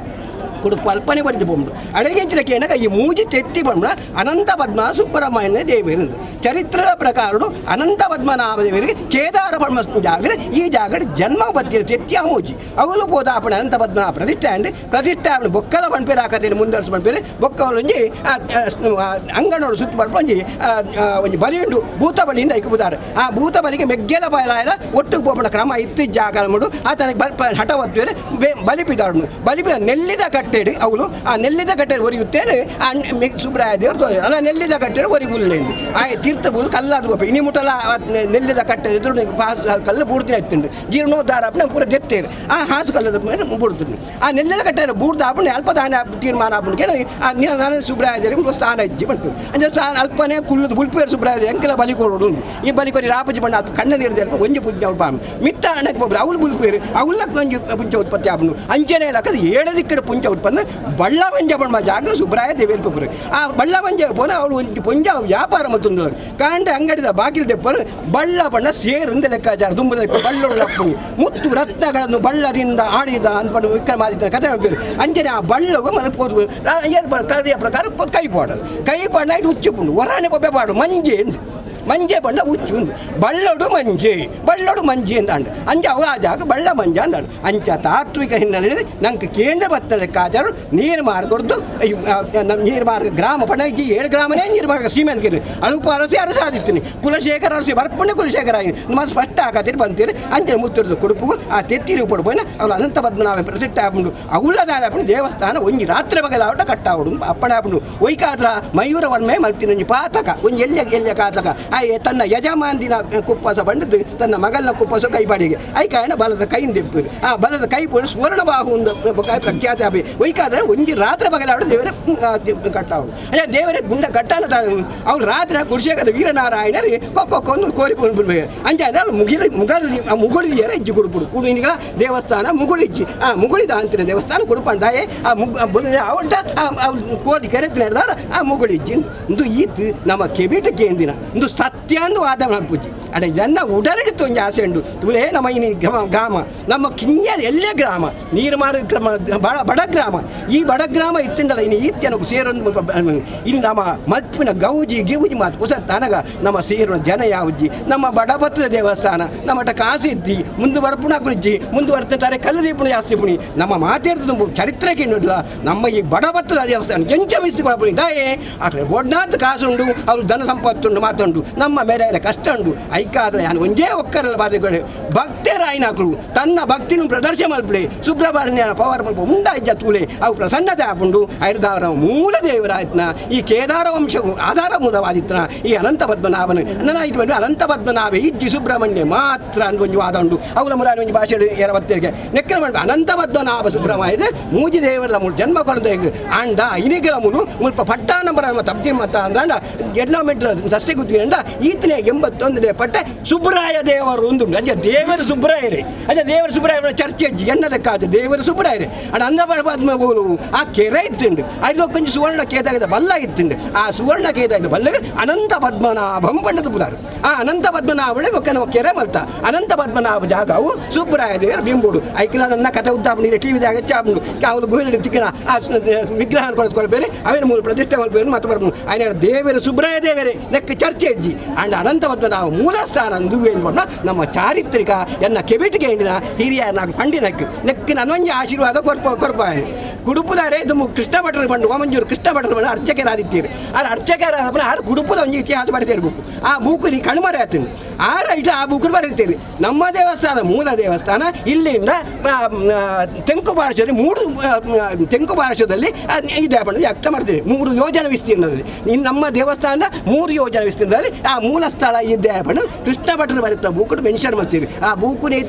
Kudupu ಅಲ್ಪನೆ ಕೊರಿದು ಪೋಂಡು ಅಡಗೆಂಚಿನ ಕೇನಗ ಈ ಮೂಜಿ ತೆತ್ತಿ ಬಂಡ ಅನಂತ ಪದ್ಮ ಸುಬ್ರಹ್ಮಣ್ಯ ದೇವರು ಚರಿತ್ರದ ಪ್ರಕಾರಡು ಅನಂತ ಪದ್ಮನಾಭ ದೇವರಿಗೆ ಕೇದಾರ ಪದ್ಮ ಜಾಗಡೆ ಈ ಜಾಗಡೆ ಜನ್ಮ ಬತ್ತಿರ ತೆತ್ತಿ ಆ ಮೂಜಿ ಅವಳು ಪೋದ ಅಪ್ಪಣ ಅನಂತ ಪದ್ಮನಾಭ ಪ್ರತಿಷ್ಠೆ ಅಂಡ್ ಪ್ರತಿಷ್ಠೆ ಅವನು ಬೊಕ್ಕಲ ಪಣ್ಪೇರು ಆ ಕಥೆಯನ್ನು ಮುಂದುವರ್ಸಿ ಪಣ್ಪೇರು ಬೊಕ್ಕವಲೊಂಜಿ ಅಂಗನೋಡು ಸುತ್ತ ಪಡ್ಪ ಒಂಜಿ ಒಂಜಿ ಬಲಿ ಉಂಡು ಭೂತ ಬಲಿಯಿಂದ ಐಕು ಆ ಭೂತ ಬಲಿಗೆ ಮೆಗ್ಗೆಲ ಬಯಲಾಯಲ ಒಟ್ಟು ಪೋಪಣ ಕ್ರಮ ಇತ್ತು ಜಾಗಲ ಮುಡು ಆತನಿಗೆ ಬಲ್ಪ ಹಠ ಒತ್ತುವೇರು ಬಲಿಪಿದಾಡು ಬಲಿಪಿ ನೆಲ್ಲಿದ ಕಟ್ಟೆಡು ಅವಳು ಆ ನೆಲ್ಲಿದ ಕಟ್ಟೆಡು ಒರಿಯುತ್ತೇನೆ ಆ ಸುಬ್ರಾಯ ದೇವರು ತೋರಿ ಅಲ್ಲ ನೆಲ್ಲಿದ ಕಟ್ಟೆಡು ಒರಿಗುಲ್ಲೇಂದು ಆ ತೀರ್ಥ ಬೂದು ಕಲ್ಲಾದ ಗೋಪೆ ಇನಿ ಮುಟ್ಟಲ ನೆಲ್ಲಿದ ಕಟ್ಟೆ ಎದುರು ಪಾಸ್ ಕಲ್ಲು ಬೂಡ್ತಿನ ಎತ್ತುಂಡು ಜೀರ್ಣೋದ್ಧಾರ ಅಪ್ಪನ ಪೂರ ದೆತ್ತೇರು ಆ ಹಾಸು ಕಲ್ಲದ ಬೂಡ್ತೀನಿ ಆ ನೆಲ್ಲಿದ ಕಟ್ಟೆ ಬೂಡ್ದ ಅಪ್ಪಣೆ ಅಲ್ಪ ದಾನ ತೀರ್ಮಾನ ಅಪ್ಪನಿಗೆ ಆ ನಾನು ಸುಬ್ರಾಯ ದೇವರು ಸ್ಥಾನ ಇಜ್ಜಿ ಬಂತು ಅಂದರೆ ಸ್ಥಾನ ಅಲ್ಪನೆ ಕುಲ್ಲುದು ಬುಲ್ಪೇರು ಸುಬ್ರಾಯ ಎಂಕೆಲ ಬಲಿ ಕೊಡೋಡು ಈ ಬಲಿ ಕೊರಿ ರಾಪಜಿ ಬಣ್ಣ ಅಲ್ಪ ಕಣ್ಣ ನೀರು ದೇವರು ಒಂಜಿ ಪೂಜೆ ಅವ್ರು ಪಾಮ್ ಮಿತ್ತ ಹಣಕ್ಕೆ ಒಬ್ರು ಅವಳು ಬುಲ್ಪೇರು ಅವಳ ಒಂಜಿ ಪುಂಚ ಉತ್ಪತ್ತಿ ಆಪನು ಅಂಚನೆ ಲಕ್ಕದ ಏಳು ದಿಕ್ಕಡ ಪುಂಚ ಉತ್ಪನ್ನ ಬಳ್ಳ ಮಂಜ ಬಣ್ಣ ಜಾಗ ಸುಬ್ರಾಯ ದೇವೇರ್ ಪುರ ಆ ಬಳ್ಳ ಮಂಜ ಪೋನ ಅವಳು ಒಂಜಿ ಪುಂಜ ವ್ಯಾಪಾರ ಮತ್ತು ಕಾಂಡ ಅಂಗಡಿದ ಬಾಗಿಲು ದೆಪ್ಪರು ಬಳ್ಳ ಬಣ್ಣ ಸೇರಿಂದ ಲೆಕ್ಕಾಚಾರ ದುಂಬದ ಬಳ್ಳೊಳ್ಳ ಮುತ್ತು ರತ್ನಗಳನ್ನು ಬಳ್ಳದಿಂದ ಆಡಿದ ಅಂದ್ಕೊಂಡು ವಿಕ್ರಮಾದಿತ್ಯನ ಕಥೆ ಹೇಳ್ತೀರಿ ಅಂಚನೆ ಆ ಬಳ್ಳಗೂ ಮನೆ ಪೋದು ಕರೆಯ ಪ್ರಕಾರ ಕೈ ಪಾಡಲು ಕೈ ಪಾಡ ಉಚ್ಚು ಪುಂಡು ಹೊರಾನೆ ಬೊಬ್ಬೆ ಪಾಡು ಮಂಜೆ ಎಂದು ಮಂಜೆ ಬಣ್ಣ ಉಚ್ಚು ಬಳ್ಳೊಡು ಮಂಜೆ ಬಳ್ಳೊಡು ಮಂಜೆ ಅಂದಾಂಡು ಅಂಚ ಅವ ಆ ಜಾಗ ಬಳ್ಳ ಮಂಜ ಅಂದಾಂಡು ಅಂಚ ತಾತ್ವಿಕ ಹಿನ್ನೆಲೆ ನಂಗೆ ಕೇಂದ್ರ ಬತ್ತ ಲೆಕ್ಕಾಚಾರ ನೀರು ಮಾರ್ಗೊಡ್ದು ನೀರು ಮಾರ್ಗ ಗ್ರಾಮ ಪಣ ಈ ಏಳು ಗ್ರಾಮನೇ ನೀರು ಮಾರ್ಗ ಸೀಮೆ ಅಂತ ಅಳುಪ ಅರಸಿ ಅರಸ ಆದಿತ್ತೀನಿ ಕುಲಶೇಖರ ಅರಸಿ ಬರ್ಪಣೆ ಕುಲಶೇಖರ ಆಗಿ ನಿಮ್ಮ ಸ್ಪಷ್ಟ ಆಕತ್ತೀರಿ ಬಂತೀರಿ ಅಂಚೆ ಮುತ್ತಿರದು ಕುಡುಪು ಆ ತೆತ್ತಿರಿ ಪಡ್ಪೋಯ್ನ ಅವಳು ಅನಂತ ಪದ್ಮನಾಭ ಪ್ರಸಿದ್ಧ ಆಪುಂಡು ಅವಳದಾರ ದೇವಸ್ಥಾನ ಒಂಜಿ ರಾತ್ರಿ ಬಗಲಾವಟ ಕಟ್ಟಾವಡು ಅಪ್ಪಣೆ ಆಪುಂಡು ಒಯ್ಕಾದ್ರ ಮಯೂರವನ್ಮೆ ಮಲ್ತಿನ ಒಂಜಿ ಪಾತಕ ಒಂಜಿ ಎಲ್ಯ ಎಲ್ಯ ಕಾತಕ ತನ್ನ ಯಜಮಾನ್ದಿನ ಕುಪ್ಪಸ ಬಂಡದ್ದು ತನ್ನ ಮಗಲ್ನ ಕುಪ್ಪಸ ಕೈಪಾಡಿಗೆ I ಕಾಯಣ ಬಲದ ಕೈಯಿಂದ ದೆಪ್ಪು ಆ ಬಲದ ಕೈ ಪೋಡು ಸುವರ್ಣ ಬಾಹು ಒಂದು ಪ್ರಖ್ಯಾತಿ ಆಪಿ ಒಯ್ಕಾದ್ರೆ ಒಂಜಿ ರಾತ್ರಿ ಬಗಲಾವಡು ದೇವರೇ ಕಟ್ಟಾವಡು ಅದೇ ದೇವರೇ ಗುಂಡ ಕಟ್ಟಾನ ಅವ್ರು ರಾತ್ರಿ ಗುಡಿಸೇಕದ ವೀರನಾರಾಯಣರಿ ಕೊಕ್ಕೊಕ್ಕೊಂದು ಕೋರಿಕೊಂಡು ಅಂಚ ಮುಗಿಲ ಮುಗಲ್ ಮುಗುಳಿದಿಯರ ಇಜ್ಜಿ ಕುಡುಪುಡು ಕುಡಿನಿಗಳ ದೇವಸ್ಥಾನ ಮುಗುಳಿಜ್ಜಿ ಆ ಮುಗುಳಿದ ಅಂತಿನ ದೇವಸ್ಥಾನ ಕುಡುಪಂಡಾಯೆ ಆ ಮುಗ್ ಅವಡ್ಡ ಕೋರಿ ಕೆರೆತ್ ನಡೆದಾರ ಆ ಮುಗುಳಿಜ್ಜಿ ಇಂದು ಈತ್ ನಮ್ಮ ಕೆಬಿಟ ಕೇಂದಿನ ಇಂದು ಸತ್ಯಾಂದು ವಾದ ಪೂಜಿ ಅಡೆ ಜನ ಉಡಲಿಡಿತು ಒಂಜಿ ಆಸೆ ಉಂಡು ತುಲೇ ನಮ್ಮ ಇನಿ ಗ್ರಾಮ ನಮ್ಮ ಕಿಂಜ ಎಲ್ಲೇ ಗ್ರಾಮ ನೀರು ಮಾಡ ಗ್ರಾಮ ಬಡ ಬಡ ಗ್ರಾಮ ಈ ಬಡ ಗ್ರಾಮ ಇತ್ತಿಂಡಲ್ಲ ಇನ್ನು ಈತ್ಯನకు ಸೇರೊಂದು ಇಲ್ಲಿ ನಮ್ಮ ಮಲ್ಪಿನ ಗೌಜಿ ಗಿೌಜಿ ಮಾತು ಹೊಸ ತನಗ ನಮ್ಮ ಸೇರುವ ಜನ ಯಾವುಜ್ಜಿ ನಮ್ಮ ಬಡಪತ್ರದ ದೇವಸ್ಥಾನ ನಮ್ಮ ಕಾಸು ಇದ್ದಿ ಮುಂದೆ ಬರ್ಪುಣ ಕುಳಿಜ್ಜಿ ಮುಂದುವರ್ತಾರೆ ಕಲ್ಲು ದೀಪುಣ ಜಾಸ್ತಿ ಪುಣಿ ನಮ್ಮ ಮಾತೇರ್ತದ ಚರಿತ್ರೆಗೆ ನೋಡಿಲ್ಲ ನಮ್ಮ ಈ ಬಡಪತ್ರದ ದೇವಸ್ಥಾನ ಎಂಚ ಮಿಸ್ತಿ ಪುಣಿ ದಾಯೇ ಆ ಕಡೆ ಒಡ್ನಾತ್ ಕಾಸುಂಡು ಅವರು ಧನ ಸಂಪತ್ತುಂಡು ಮಾತುಂಡು ನಮ್ಮ ಮೇಲೆ ಕಷ್ಟ ಉಂಡು ಐಕಾದ್ರೆ ನಾನು ಒಂದೇ ಒಕ್ಕರಲ್ಲ ಬಾಧೆಗಳು ಭಕ್ತರಾಯಿನಾಕಳು ತನ್ನ ಭಕ್ತಿನ ಪ್ರದರ್ಶನ ಮಲ್ಪಡೆ ಸುಬ್ರಹ್ಮಣ್ಯನ ಪವರ್ ಮಲ್ಪ ಉಂಡಾಯ್ಜ ತೂಲೆ ಅವು ಪ್ರಸನ್ನತೆ ಆಪುಂಡು ಐದಾರ ಮೂಲ ದೇವರಾಯ್ತನ ಈ ಕೇದಾರ ವಂಶವು ಆಧಾರ ಮೂಲವಾದಿತ್ತನ ಈ ಅನಂತ ಪದ್ಮನಾಭನ ನನ್ನ ಇಟ್ಟು ಅನಂತ ಪದ್ಮನಾಭ ಇಜ್ಜಿ ಸುಬ್ರಹ್ಮಣ್ಯ ಮಾತ್ರ ಅನ್ಕೊಂಜು ವಾದ ಉಂಡು ಅವರ ಮುರಾನಿ ಒಂಜಿ ಭಾಷೆ ಎರವತ್ತೇರಿಗೆ ನೆಕ್ಕಲ ಮಂಡು ಅನಂತ ಪದ್ಮನಾಭ ಸುಬ್ರಹ್ಮಣ್ಯ ಮೂಜಿ ದೇವರ ಮೂರು ಜನ್ಮ ಕೊರಂದ ಹೆಂಗ್ ಆಂಡ ಇನಿಗಲ ಮೂರು ಮುಲ್ಪ ಪಟ್ಟಾನಂಬರ ತಬ್ದಿ ಮತ್ತ ಅಂದ ಎಡ್ನೋ ಮೆಟ್ಲ ಸಸ್ಯ ಗುದ್ವಿ ಅಂದ ಈತನೇ 81ನೇ ಪಟ್ಟೆ ಸುಬ್ರಾಯ ದೇವರು ಒಂದು ಅಂಜ ದೇವರು ಸುಬ್ರಾಯರೇ ಅಂಜ ದೇವರು ಸುಬ್ರಾಯ ಚರ್ಚೆ ಅಜ್ಜಿ ಎನ್ನ ಲೆಕ್ಕ ಆದ ದೇವರು ಸುಬ್ರಾಯರೇ ಅಣ್ಣ ಅಂದ ಪದ್ಮ ಆ ಕೆರೆ ಇತ್ತುಂಡು ಐದು ಸುವರ್ಣ ಕೇದಾಗಿದ ಬಲ್ಲ ಇತ್ತುಂಡು ಆ ಸುವರ್ಣ ಕೇದಾಗಿದ ಬಲ್ಲಗೆ ಅನಂತ ಪದ್ಮನಾಭಂ ಪಂಡದ ಪುದಾರು ಆ ಅನಂತ ಪದ್ಮನಾಭಳೆ ಬೊಕ್ಕ ನಮ್ಮ ಕೆರೆ ಮಲ್ತ ಅನಂತ ಪದ್ಮನಾಭ ಜಾಗವು ಸುಬ್ರಾಯ ದೇವರ ಬಿಂಬುಡು ಐಕಿನ ನನ್ನ ಕಥೆ ಉದ್ದಾಪುಂಡು ಟಿ ವಿದಾಗ ಹೆಚ್ಚಾಪುಂಡು ಅವನು ಗುಹೆ ತಿಕ್ಕಿನ ಆ ವಿಗ್ರಹ ಕೊಳೆದುಕೊಳ್ಬೇರೆ ಅವೇನು ಮೂಲ ಪ್ರತಿಷ್ಠೆ ಮಲ್ಪೇರು ಮತ್ತು ಬರ್ಪು ఆయన ದೇವರು ಸುಬ್ರಾಯ ದೇವರೇ ನೆಕ್ ಚರ್ಚೆ ಅಜ್ಜಿ ಅಂಡ್ ಅನಂತ ಪದ್ಮನಾಭ ಮೂಲ ಸ್ಥಾನ ಅಂದು ನಮ್ಮ ಚಾರಿತ್ರಿಕ ಎನ್ನ ಕೆಬಿಟಿಗೆ ಎಂಡಿನ ಹಿರಿಯ ನಾಲ್ಕು ಪಂಡಿನಕ್ ನೆಕ್ಕಿನ ಅನೊಂಜಿ ಆಶೀರ್ವಾದ ಕೊರ್ಪ ಕೊರ್ಪ ಕುಡುಪುದಾರೆ ಇದು ಕೃಷ್ಣ ಭಟ್ರು ಬಂಡು ಓಮಂಜೂರು ಕೃಷ್ಣ ಭಟ್ರು ಬಂದು ಅರ್ಚಕರಾದಿತ್ತೀರಿ ಆ ಅರ್ಚಕರಾದ ಆರು ಕುಡುಪದ ಒಂಜಿ ಇತಿಹಾಸ ಬರೀತೀರಿ ಬುಕ್ ಆ ಬೂಕು ನೀ ಕಣ್ಮರೆ ಆತೀನಿ ಆ ರೈಟ್ ಆ ಬೂಕು ಬರೀತೀರಿ ನಮ್ಮ ದೇವಸ್ಥಾನ ಮೂಲ ದೇವಸ್ಥಾನ ಇಲ್ಲಿಂದ ತೆಂಕು ಭಾಷೆಯಲ್ಲಿ ಮೂರು ತೆಂಕು ಭಾಷೆಯಲ್ಲಿ ಇದೆ ಬಣ್ಣ ವ್ಯಕ್ತ ಮಾಡ್ತೀರಿ 3 ಯೋಜನೆ ವಿಸ್ತೀರ್ಣದಲ್ಲಿ ಇನ್ನು ನಮ್ಮ ದೇವಸ್ಥಾನದ 3 ಯೋಜನೆ ವಿಸ್ತೀರ್ಣದಲ್ಲಿ ಆ ಮೂಲ ಸ್ಥಳ ಇದೆ ಬಣ್ಣ ಕೃಷ್ಣ ಭಟ್ರು ಬರೀತ ಬೂಕು ಮೆನ್ಷನ್ ಮಾಡ್ತೀರಿ ಆ ಬೂಕುನೇ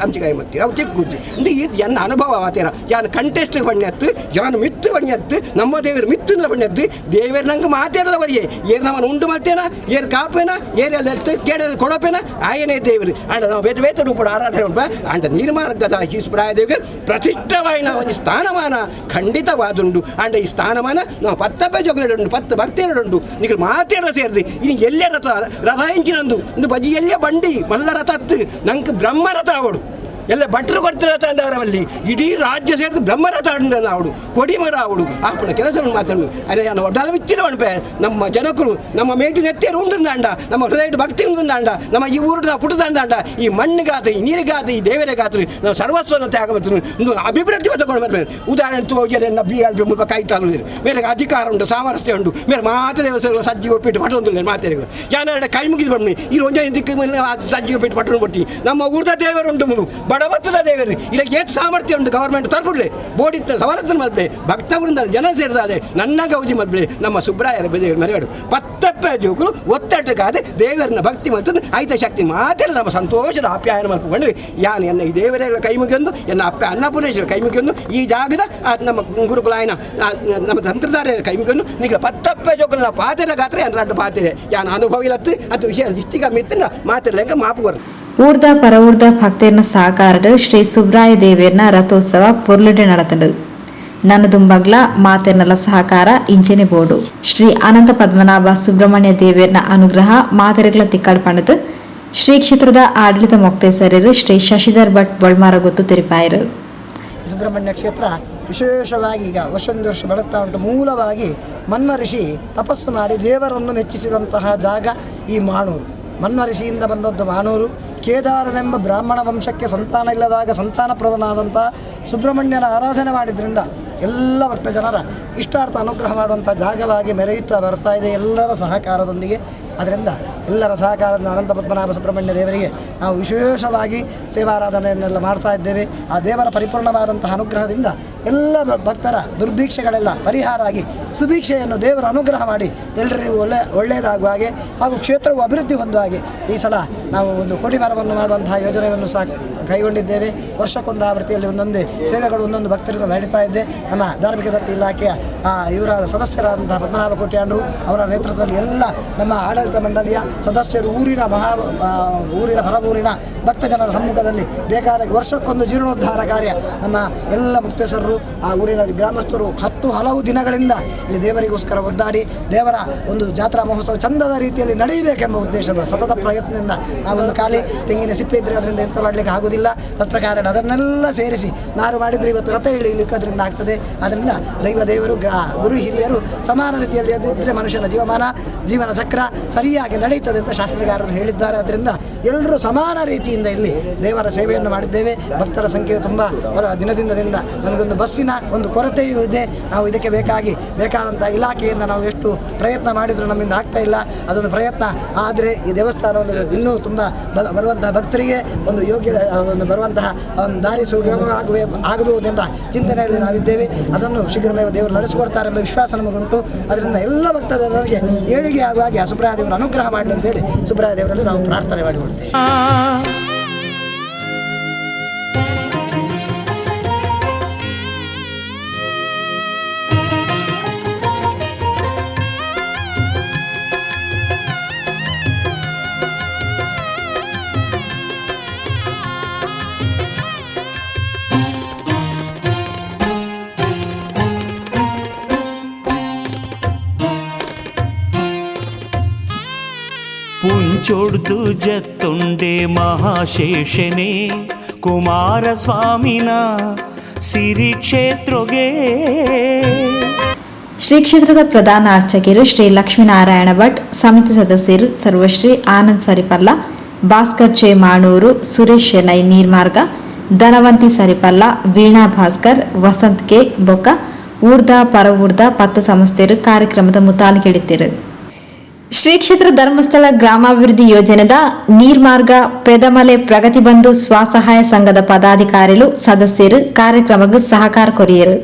ಅಂಚಿಕಾಯಿ ಮಾಡ್ತೀರಿ ಅವು ತೆಕ್ಕುಜ್ಜಿ ಅಂದ್ರೆ ಇದು ಎನ್ನ ಅನುಭವ ಆತೀರ ಯಾನ್ ಕಂಟೆಸ್ಟ್ ಬಣ್ಣತ್ತು ಯಾನ್ ಮಿತ್ತು ಬಣ್ಣಿಯತ್ತು ನಮ್ಮ ದೇವರು ಮಿತ್ತಿನ ಬಣ್ಣತ್ತು ದೇವರು ನಂಗೆ ಮಾತೇರಲ್ಲ ಬರಿಯೇ ಏರ್ ನಮ್ಮನ್ನು ಉಂಡು ಮಾಡ್ತೇನ ಏರ್ ಕಾಪೇನ ಏರೆಲ್ಲ ಎತ್ತು ಕೇಳ ಕೊಡಪೇನ ಆಯನೇ ದೇವರು ಅಂಡ ನಾವು ಬೇರೆ ಬೇರೆ ರೂಪದ ಆರಾಧನೆ ಉಂಟು ಅಂಡ ನಿರ್ಮಾರ್ಗದ ಈಶ್ವರಾಯ ದೇವಿಗೆ ಪ್ರತಿಷ್ಠವಾಯಿನ ಒಂದು ಸ್ಥಾನಮಾನ ಖಂಡಿತವಾದುಂಡು ಅಂಡ ಈ ಸ್ಥಾನಮಾನ ನಾವು ಪತ್ತಪ್ಪೆ ಜೋಗಲೆಡುಂಡು 10 ಭಕ್ತಿಯರುಂಡು ನೀವು ಮಾತೇರ ಸೇರಿದು ಇನ್ನು ಎಲ್ಲೇ ರಥ ರಥ ಹೆಂಚಿನಂದು ಒಂದು ಬಜಿ ಎಲ್ಲೇ ಬಂಡಿ ಮಲ್ಲ ರಥ ಹತ್ತು ನಂಗೆ ಬ್ರಹ್ಮ ರಥ ಅವಡು. ಎಲ್ಲ ಭಟ್ರು ಕೊಡ್ತಿರತ್ತ ಅಂದವರಲ್ಲಿ ಇಡೀ ರಾಜ್ಯ ಸೇರಿದು ಬ್ರಹ್ಮರಥ ಆಡು ಕೊಡಿಮರ ಆವಡು ಆಪಣ ಕೆಲಸವನ್ನು ಮಾತಾಡು ಅರೆ ನಾನು ಒಡ್ಡಾಲ ಬಿಚ್ಚಿದ ಮನ್ಪೆ ನಮ್ಮ ಜನಕರು ನಮ್ಮ ಮೇಟಿ ನೆತ್ತಿಯರು ಉಂಡು ನಮ್ಮ ಹೃದಯ ಭಕ್ತಿ ಉಂಡು ನಮ್ಮ ಈ ಊರು ನಾವು ಪುಟ್ಟದಂಡ ಈ ಮಣ್ಣಿಗಾತ ಈ ನೀರಿಗಾತ ಈ ದೇವರಿಗಾತ ನಾವು ಸರ್ವಸ್ವವನ್ನು ತ್ಯಾಗ ಮಾಡ್ತೀವಿ ಒಂದು ಅಭಿವೃದ್ಧಿ ತಗೊಂಡು ಬರ್ಬೇಕು. ಉದಾಹರಣೆ ತೋಜರೆ B L B ಮುಲ್ಪ ಕೈ ತಾಲೂರು ಮೇರೆ ಅಧಿಕಾರ ಉಂಟು, ಸಾಮರಸ್ಯ ಉಂಟು, ಮೇರೆ ಮಾತ ದೇವಸ್ಥಾನ ಸಜ್ಜಿಗೆ ಒಪ್ಪಿಟ್ಟು ಪಟ್ಟೊಂದು ಮಾತಾಡಿಗಳು ಯಾನ ಕೈ ಮುಗಿದು ಬನ್ನಿ ಈ ಒಂದೇ ದಿಕ್ಕು ಸಜ್ಜಿಗೆ ಒಪ್ಪಿಟ್ಟು ಪಟ್ಟಣ ಕೊಟ್ಟಿ ನಮ್ಮ ಊರ್ದ ದೇವರು ಉಂಟು, ಬಡವತ್ತದ ದೇವರು ಇಲ್ಲ ಏಟ್ ಸಾಮರ್ಥ್ಯ ಉಂಟು ಗವರ್ಮೆಂಟ್ ತರ್ಕೊಡ್ಲೆ ಬೋಡಿತ್ತ ಸವಲತ್ತನ್ನು ಮಲ್ಪೆ ಭಕ್ತವೃಂದ ಜನ ಸೇರಿಸಾದೆ ನನ್ನ ಗೌಜಿ ಮಲ್ಪೆ ನಮ್ಮ ಸುಬ್ರಾಯರ ದೇವರು ಮರೆಯಾಡು ಪತ್ತಪ್ಪ ಜೋಕುಲು ಒತ್ತಟ್ಟಕ್ಕಾದ ದೇವರನ್ನ ಭಕ್ತಿ ಮಾಡ್ತದೆ ಐತ ಶಕ್ತಿ ಮಾತ್ರ ನಮ್ಮ ಸಂತೋಷದ ಆಪ್ಯಾಯನ ಮಲ್ಪಕೊಂಡು ಯಾನು ಎನ್ನ ಈ ದೇವರೆಲ್ಲ ಕೈ ಮುಗಿಯೊಂದು ಎನ್ನ ಅಪ್ಪ ಅನ್ನಪೂರ್ಣೇಶ್ವರ ಕೈ ಮುಗಿಯೊಂದು ಈ ಜಾಗದ ನಮ್ಮ ಗುರುಕುಲಾಯನ ನಮ್ಮ ತಂತ್ರಧಾರ ಕೈ ಮುಗಿಯೊಂದು ನಿಗ ಪತ್ತಪ್ಪ ಜೋಕುಲ ಪಾತೆರ ಗಾತ್ರ ಎನ್ನ ಪಾತೆರೆ ಯಾನು ಅನುಭವ ಇಲ್ಲತ್ತು ಅದು ವಿಷಯ ಇಷ್ಟಿಗ ಮಿತ್ತಿನ ಮಾತಿರ್ಲೆಂಗ ಮಾಪು ಬರ್ತದೆ. ಊರ್ದ ಪರವೂರ್ದ ಭಕ್ತರ್ನ ಸಹಕಾರಡ್ ಶ್ರೀ ಸುಬ್ರಾಯ ದೇವೇರ್ನ ರಥೋತ್ಸವ ಪೊರ್ಲುಡೆ ನಡತಂಡು. ನನ್ನದುಂಬಗ್ಲ ಮಾತೆರ್ನಲ ಸಹಕಾರ ಇಂಚೆನೆ ಬೋಡು. ಶ್ರೀ ಅನಂತ ಪದ್ಮನಾಭ ಸುಬ್ರಹ್ಮಣ್ಯ ದೇವೇರ್ನ ಅನುಗ್ರಹ ಮಾತೆರೆಗ್ಲ ತಿಕ್ಕಾಡ್ ಪಂಡದು ಶ್ರೀ ಕ್ಷೇತ್ರದ ಆಡಳಿತ ಮೊಕ್ತೇಸರರು ಶ್ರೀ ಶಶಿಧರ್ ಭಟ್ ಬೊಳ್ಮಾರಗೊತ್ತು ತೆರಿಪಾಯರು. ಸುಬ್ರಹ್ಮಣ್ಯ ಕ್ಷೇತ್ರ ವಿಶೇಷವಾಗಿ ಈಗ ವರ್ಷದಿಂದ ವರ್ಷ ಬೆಳಗ್ತಾ ಉಂಟು. ಮೂಲವಾಗಿ ಮನ್ಮ ಋಷಿ ತಪಸ್ಸು ಮಾಡಿ ದೇವರನ್ನು ಮೆಚ್ಚಿಸಿದಂತಹ ಜಾಗ ಈ ಮಾಣೂರು. ಮನ್ಮ ಋಷಿಯಿಂದ ಬಂದದ್ದು ಮಾಣೂರು. ಕೇದಾರನೆಂಬ ಬ್ರಾಹ್ಮಣ ವಂಶಕ್ಕೆ ಸಂತಾನ ಇಲ್ಲದಾಗ ಸಂತಾನಪ್ರದನಾದಂಥ ಸುಬ್ರಹ್ಮಣ್ಯನ ಆರಾಧನೆ ಮಾಡಿದ್ರಿಂದ ಎಲ್ಲ ಭಕ್ತ ಜನರ ಇಷ್ಟಾರ್ಥ ಅನುಗ್ರಹ ಮಾಡುವಂಥ ಜಾಗವಾಗಿ ಮೆರೆಯುತ್ತಾ ಬರ್ತಾ ಇದೆ ಎಲ್ಲರ ಸಹಕಾರದೊಂದಿಗೆ. ಅದರಿಂದ ಎಲ್ಲರ ಸಹಕಾರದಿಂದ ಅನಂತ ಪದ್ಮನಾಭ ಸುಬ್ರಹ್ಮಣ್ಯ ದೇವರಿಗೆ ನಾವು ವಿಶೇಷವಾಗಿ ಸೇವಾರಾಧನೆಯನ್ನೆಲ್ಲ ಮಾಡ್ತಾ ಇದ್ದೇವೆ. ಆ ದೇವರ ಪರಿಪೂರ್ಣವಾದಂತಹ ಅನುಗ್ರಹದಿಂದ ಎಲ್ಲ ಭಕ್ತರ ದುರ್ಭಿಕ್ಷೆಗಳೆಲ್ಲ ಪರಿಹಾರ ಆಗಿ ಸುಭಿಕ್ಷೆಯನ್ನು ದೇವರ ಅನುಗ್ರಹ ಮಾಡಿ ಎಲ್ಲರಿಗೂ ಒಳ್ಳೆಯದಾಗುವ ಹಾಗೆ ಹಾಗೂ ಕ್ಷೇತ್ರವು ಅಭಿವೃದ್ಧಿ ಹೊಂದುವ ಹಾಗೆ ಈ ಸಲ ನಾವು ಒಂದು ಕೊಡಿಮರವನ್ನು ಮಾಡುವಂತಹ ಯೋಜನೆಯನ್ನು ಸಹ ಕೈಗೊಂಡಿದ್ದೇವೆ. ವರ್ಷಕ್ಕೊಂದು ಆವೃತ್ತಿಯಲ್ಲಿ ಒಂದೊಂದೇ ಸೇವೆಗಳು ಒಂದೊಂದು ಭಕ್ತರಿಂದ ನಡೀತಾ ಇದೆ. ನಮ್ಮ ಧಾರ್ಮಿಕ ದತ್ತಿ ಇಲಾಖೆಯ ಇವರ ಸದಸ್ಯರಾದಂತಹ ಪದ್ಮನಾಭ ಕೋಟ್ಯಾನ್ರು ಅವರ ನೇತೃತ್ವದಲ್ಲಿ ಎಲ್ಲ ನಮ್ಮ ಆಡಳಿತ ಮಂಡಳಿಯ ಸದಸ್ಯರು ಊರಿನ ಹೊರಬೂರಿನ ಭಕ್ತ ಜನರ ಸಮ್ಮುಖದಲ್ಲಿ ಬೇಕಾದ ವರ್ಷಕ್ಕೊಂದು ಜೀರ್ಣೋದ್ಧಾರ ಕಾರ್ಯ ನಮ್ಮ ಎಲ್ಲ ಮುಕ್ತೇಸರರು ಆ ಊರಿನ ಗ್ರಾಮಸ್ಥರು 10 ಹಲವು ದಿನಗಳಿಂದ ಇಲ್ಲಿ ದೇವರಿಗೋಸ್ಕರ ಒದ್ದಾಡಿ ದೇವರ ಒಂದು ಜಾತ್ರಾ ಮಹೋತ್ಸವ ಚಂದದ ರೀತಿಯಲ್ಲಿ ನಡೆಯಬೇಕೆಂಬ ಉದ್ದೇಶದ ಸತತ ಪ್ರಯತ್ನದಿಂದ ನಾವೊಂದು ಖಾಲಿ ತೆಂಗಿನ ಸಿಪ್ಪೆ ಇದ್ದರೆ ಅದರಿಂದ ಎಂತ ಮಾಡಲಿಕ್ಕೆ ಆಗುವುದಿಲ್ಲ. ತತ್ಪ್ರಕಾರ ಅದನ್ನೆಲ್ಲ ಸೇರಿಸಿ ನಾರು ಮಾಡಿದರೆ ಇವತ್ತು ರಥ ಎಳೀಲಿಕ್ಕೆ ಅದರಿಂದ ಆಗ್ತದೆ. ಅದರಿಂದ ದೈವ ದೇವರು ಗುರು ಹಿರಿಯರು ಸಮಾನ ರೀತಿಯಲ್ಲಿ ಅದಿದ್ದರೆ ಮನುಷ್ಯನ ಜೀವನ ಚಕ್ರ ಸರಿಯಾಗಿ ನಡೆಯುತ್ತದೆ ಅಂತ ಶಾಸ್ತ್ರಗಾರರು ಹೇಳಿದ್ದಾರೆ. ಅದರಿಂದ ಎಲ್ಲರೂ ಸಮಾನ ರೀತಿಯಿಂದ ಇಲ್ಲಿ ದೇವರ ಸೇವೆಯನ್ನು ಮಾಡಿದ್ದೇವೆ. ಭಕ್ತರ ಸಂಖ್ಯೆಯು ತುಂಬ ದಿನದಿಂದ ದಿನ ನಮಗೊಂದು ಬಸ್ಸಿನ ಒಂದು ಕೊರತೆಯೂ ಇದೆ. ನಾವು ಇದಕ್ಕೆ ಬೇಕಾದಂಥ ಇಲಾಖೆಯಿಂದ ನಾವು ಎಷ್ಟು ಪ್ರಯತ್ನ ಮಾಡಿದರೂ ನಮ್ಮಿಂದ ಆಗ್ತಾ ಇಲ್ಲ. ಅದೊಂದು ಪ್ರಯತ್ನ ಆದರೆ ಈ ದೇವಸ್ಥಾನ ಒಂದು ಇನ್ನೂ ತುಂಬ ಬರುವಂತಹ ಭಕ್ತರಿಗೆ ಒಂದು ಯೋಗ್ಯ ಒಂದು ಬರುವಂತಹ ಒಂದು ದಾರಿ ಸುಗಮ ಆಗಬಹುದೆಂಬ ಚಿಂತನೆಯಲ್ಲಿ ನಾವಿದ್ದೇವೆ. ಅದನ್ನು ಶೀಘ್ರಮೇವ ದೇವರು ನಡೆಸಿಕೊಡ್ತಾರೆ ಎಂಬ ವಿಶ್ವಾಸ ನಮಗುಂಟು. ಅದರಿಂದ ಎಲ್ಲ ಭಕ್ತರಿಗೆ ಏಳಿಗೆ ಆಗುವ ಹಾಗೆ ಆ ಸುಬ್ರಾಯ ದೇವರ ಅನುಗ್ರಹ ಮಾಡಲಿ ಅಂತೇಳಿ ಸುಬ್ರಾಯ ದೇವರಲ್ಲಿ ನಾವು ಪ್ರಾರ್ಥನೆ ಮಾಡಿಕೊಳ್ತೇವೆ. ಪುಂಚೊಡ್ದು ಜತ್ತುಂಡೆ ಮಹಾಶೇಷನೇ ಕುಮಾರಸ್ವಾಮಿನ ಸಿರಿ ಕ್ಷೇತ್ರಗೆ. ಶ್ರೀ ಕ್ಷೇತ್ರದ ಪ್ರಧಾನ ಅರ್ಚಕರು ಶ್ರೀ ಲಕ್ಷ್ಮೀನಾರಾಯಣ ಭಟ್, ಸಮಿತಿ ಸದಸ್ಯರು ಸರ್ವಶ್ರೀ ಆನಂದ್ ಸರಿಪಲ್ಲ, ಭಾಸ್ಕರ್ ಚೆ ಮಾಣೂರು, ಸುರೇಶ್ ಶೆನೈ ನೀರ್ಮಾರ್ಗ, ಧನವಂತಿ ಸರಿಪಲ್ಲ, ವೀಣಾ ಭಾಸ್ಕರ್, ವಸಂತ್ ಕೆ ಬೊಕ್ಕ ಊರ್ದ ಪರವೂರ್ದ ಪತ್ತ ಸಂಸ್ಥೆಯರು ಕಾರ್ಯಕ್ರಮದ ಮುತಾಲಿಕೆಡಿತ್ತಿರು. ಶ್ರೀ ಕ್ಷೇತ್ರ ಧರ್ಮಸ್ಥಳ ಗ್ರಾಮಾಭಿವೃದ್ಧಿ ಯೋಜನೆದ ನೀರ್ಮಾರ್ಗ ಪೆದಮಲೆ ಪ್ರಗತಿ ಬಂಧು ಸ್ವಸಹಾಯ ಸಂಘದ ಪದಾಧಿಕಾರಿಗಳು ಸದಸ್ಯರು ಕಾರ್ಯಕ್ರಮಕ್ಕೆ ಸಹಕಾರ ಕೊರಿಯರು.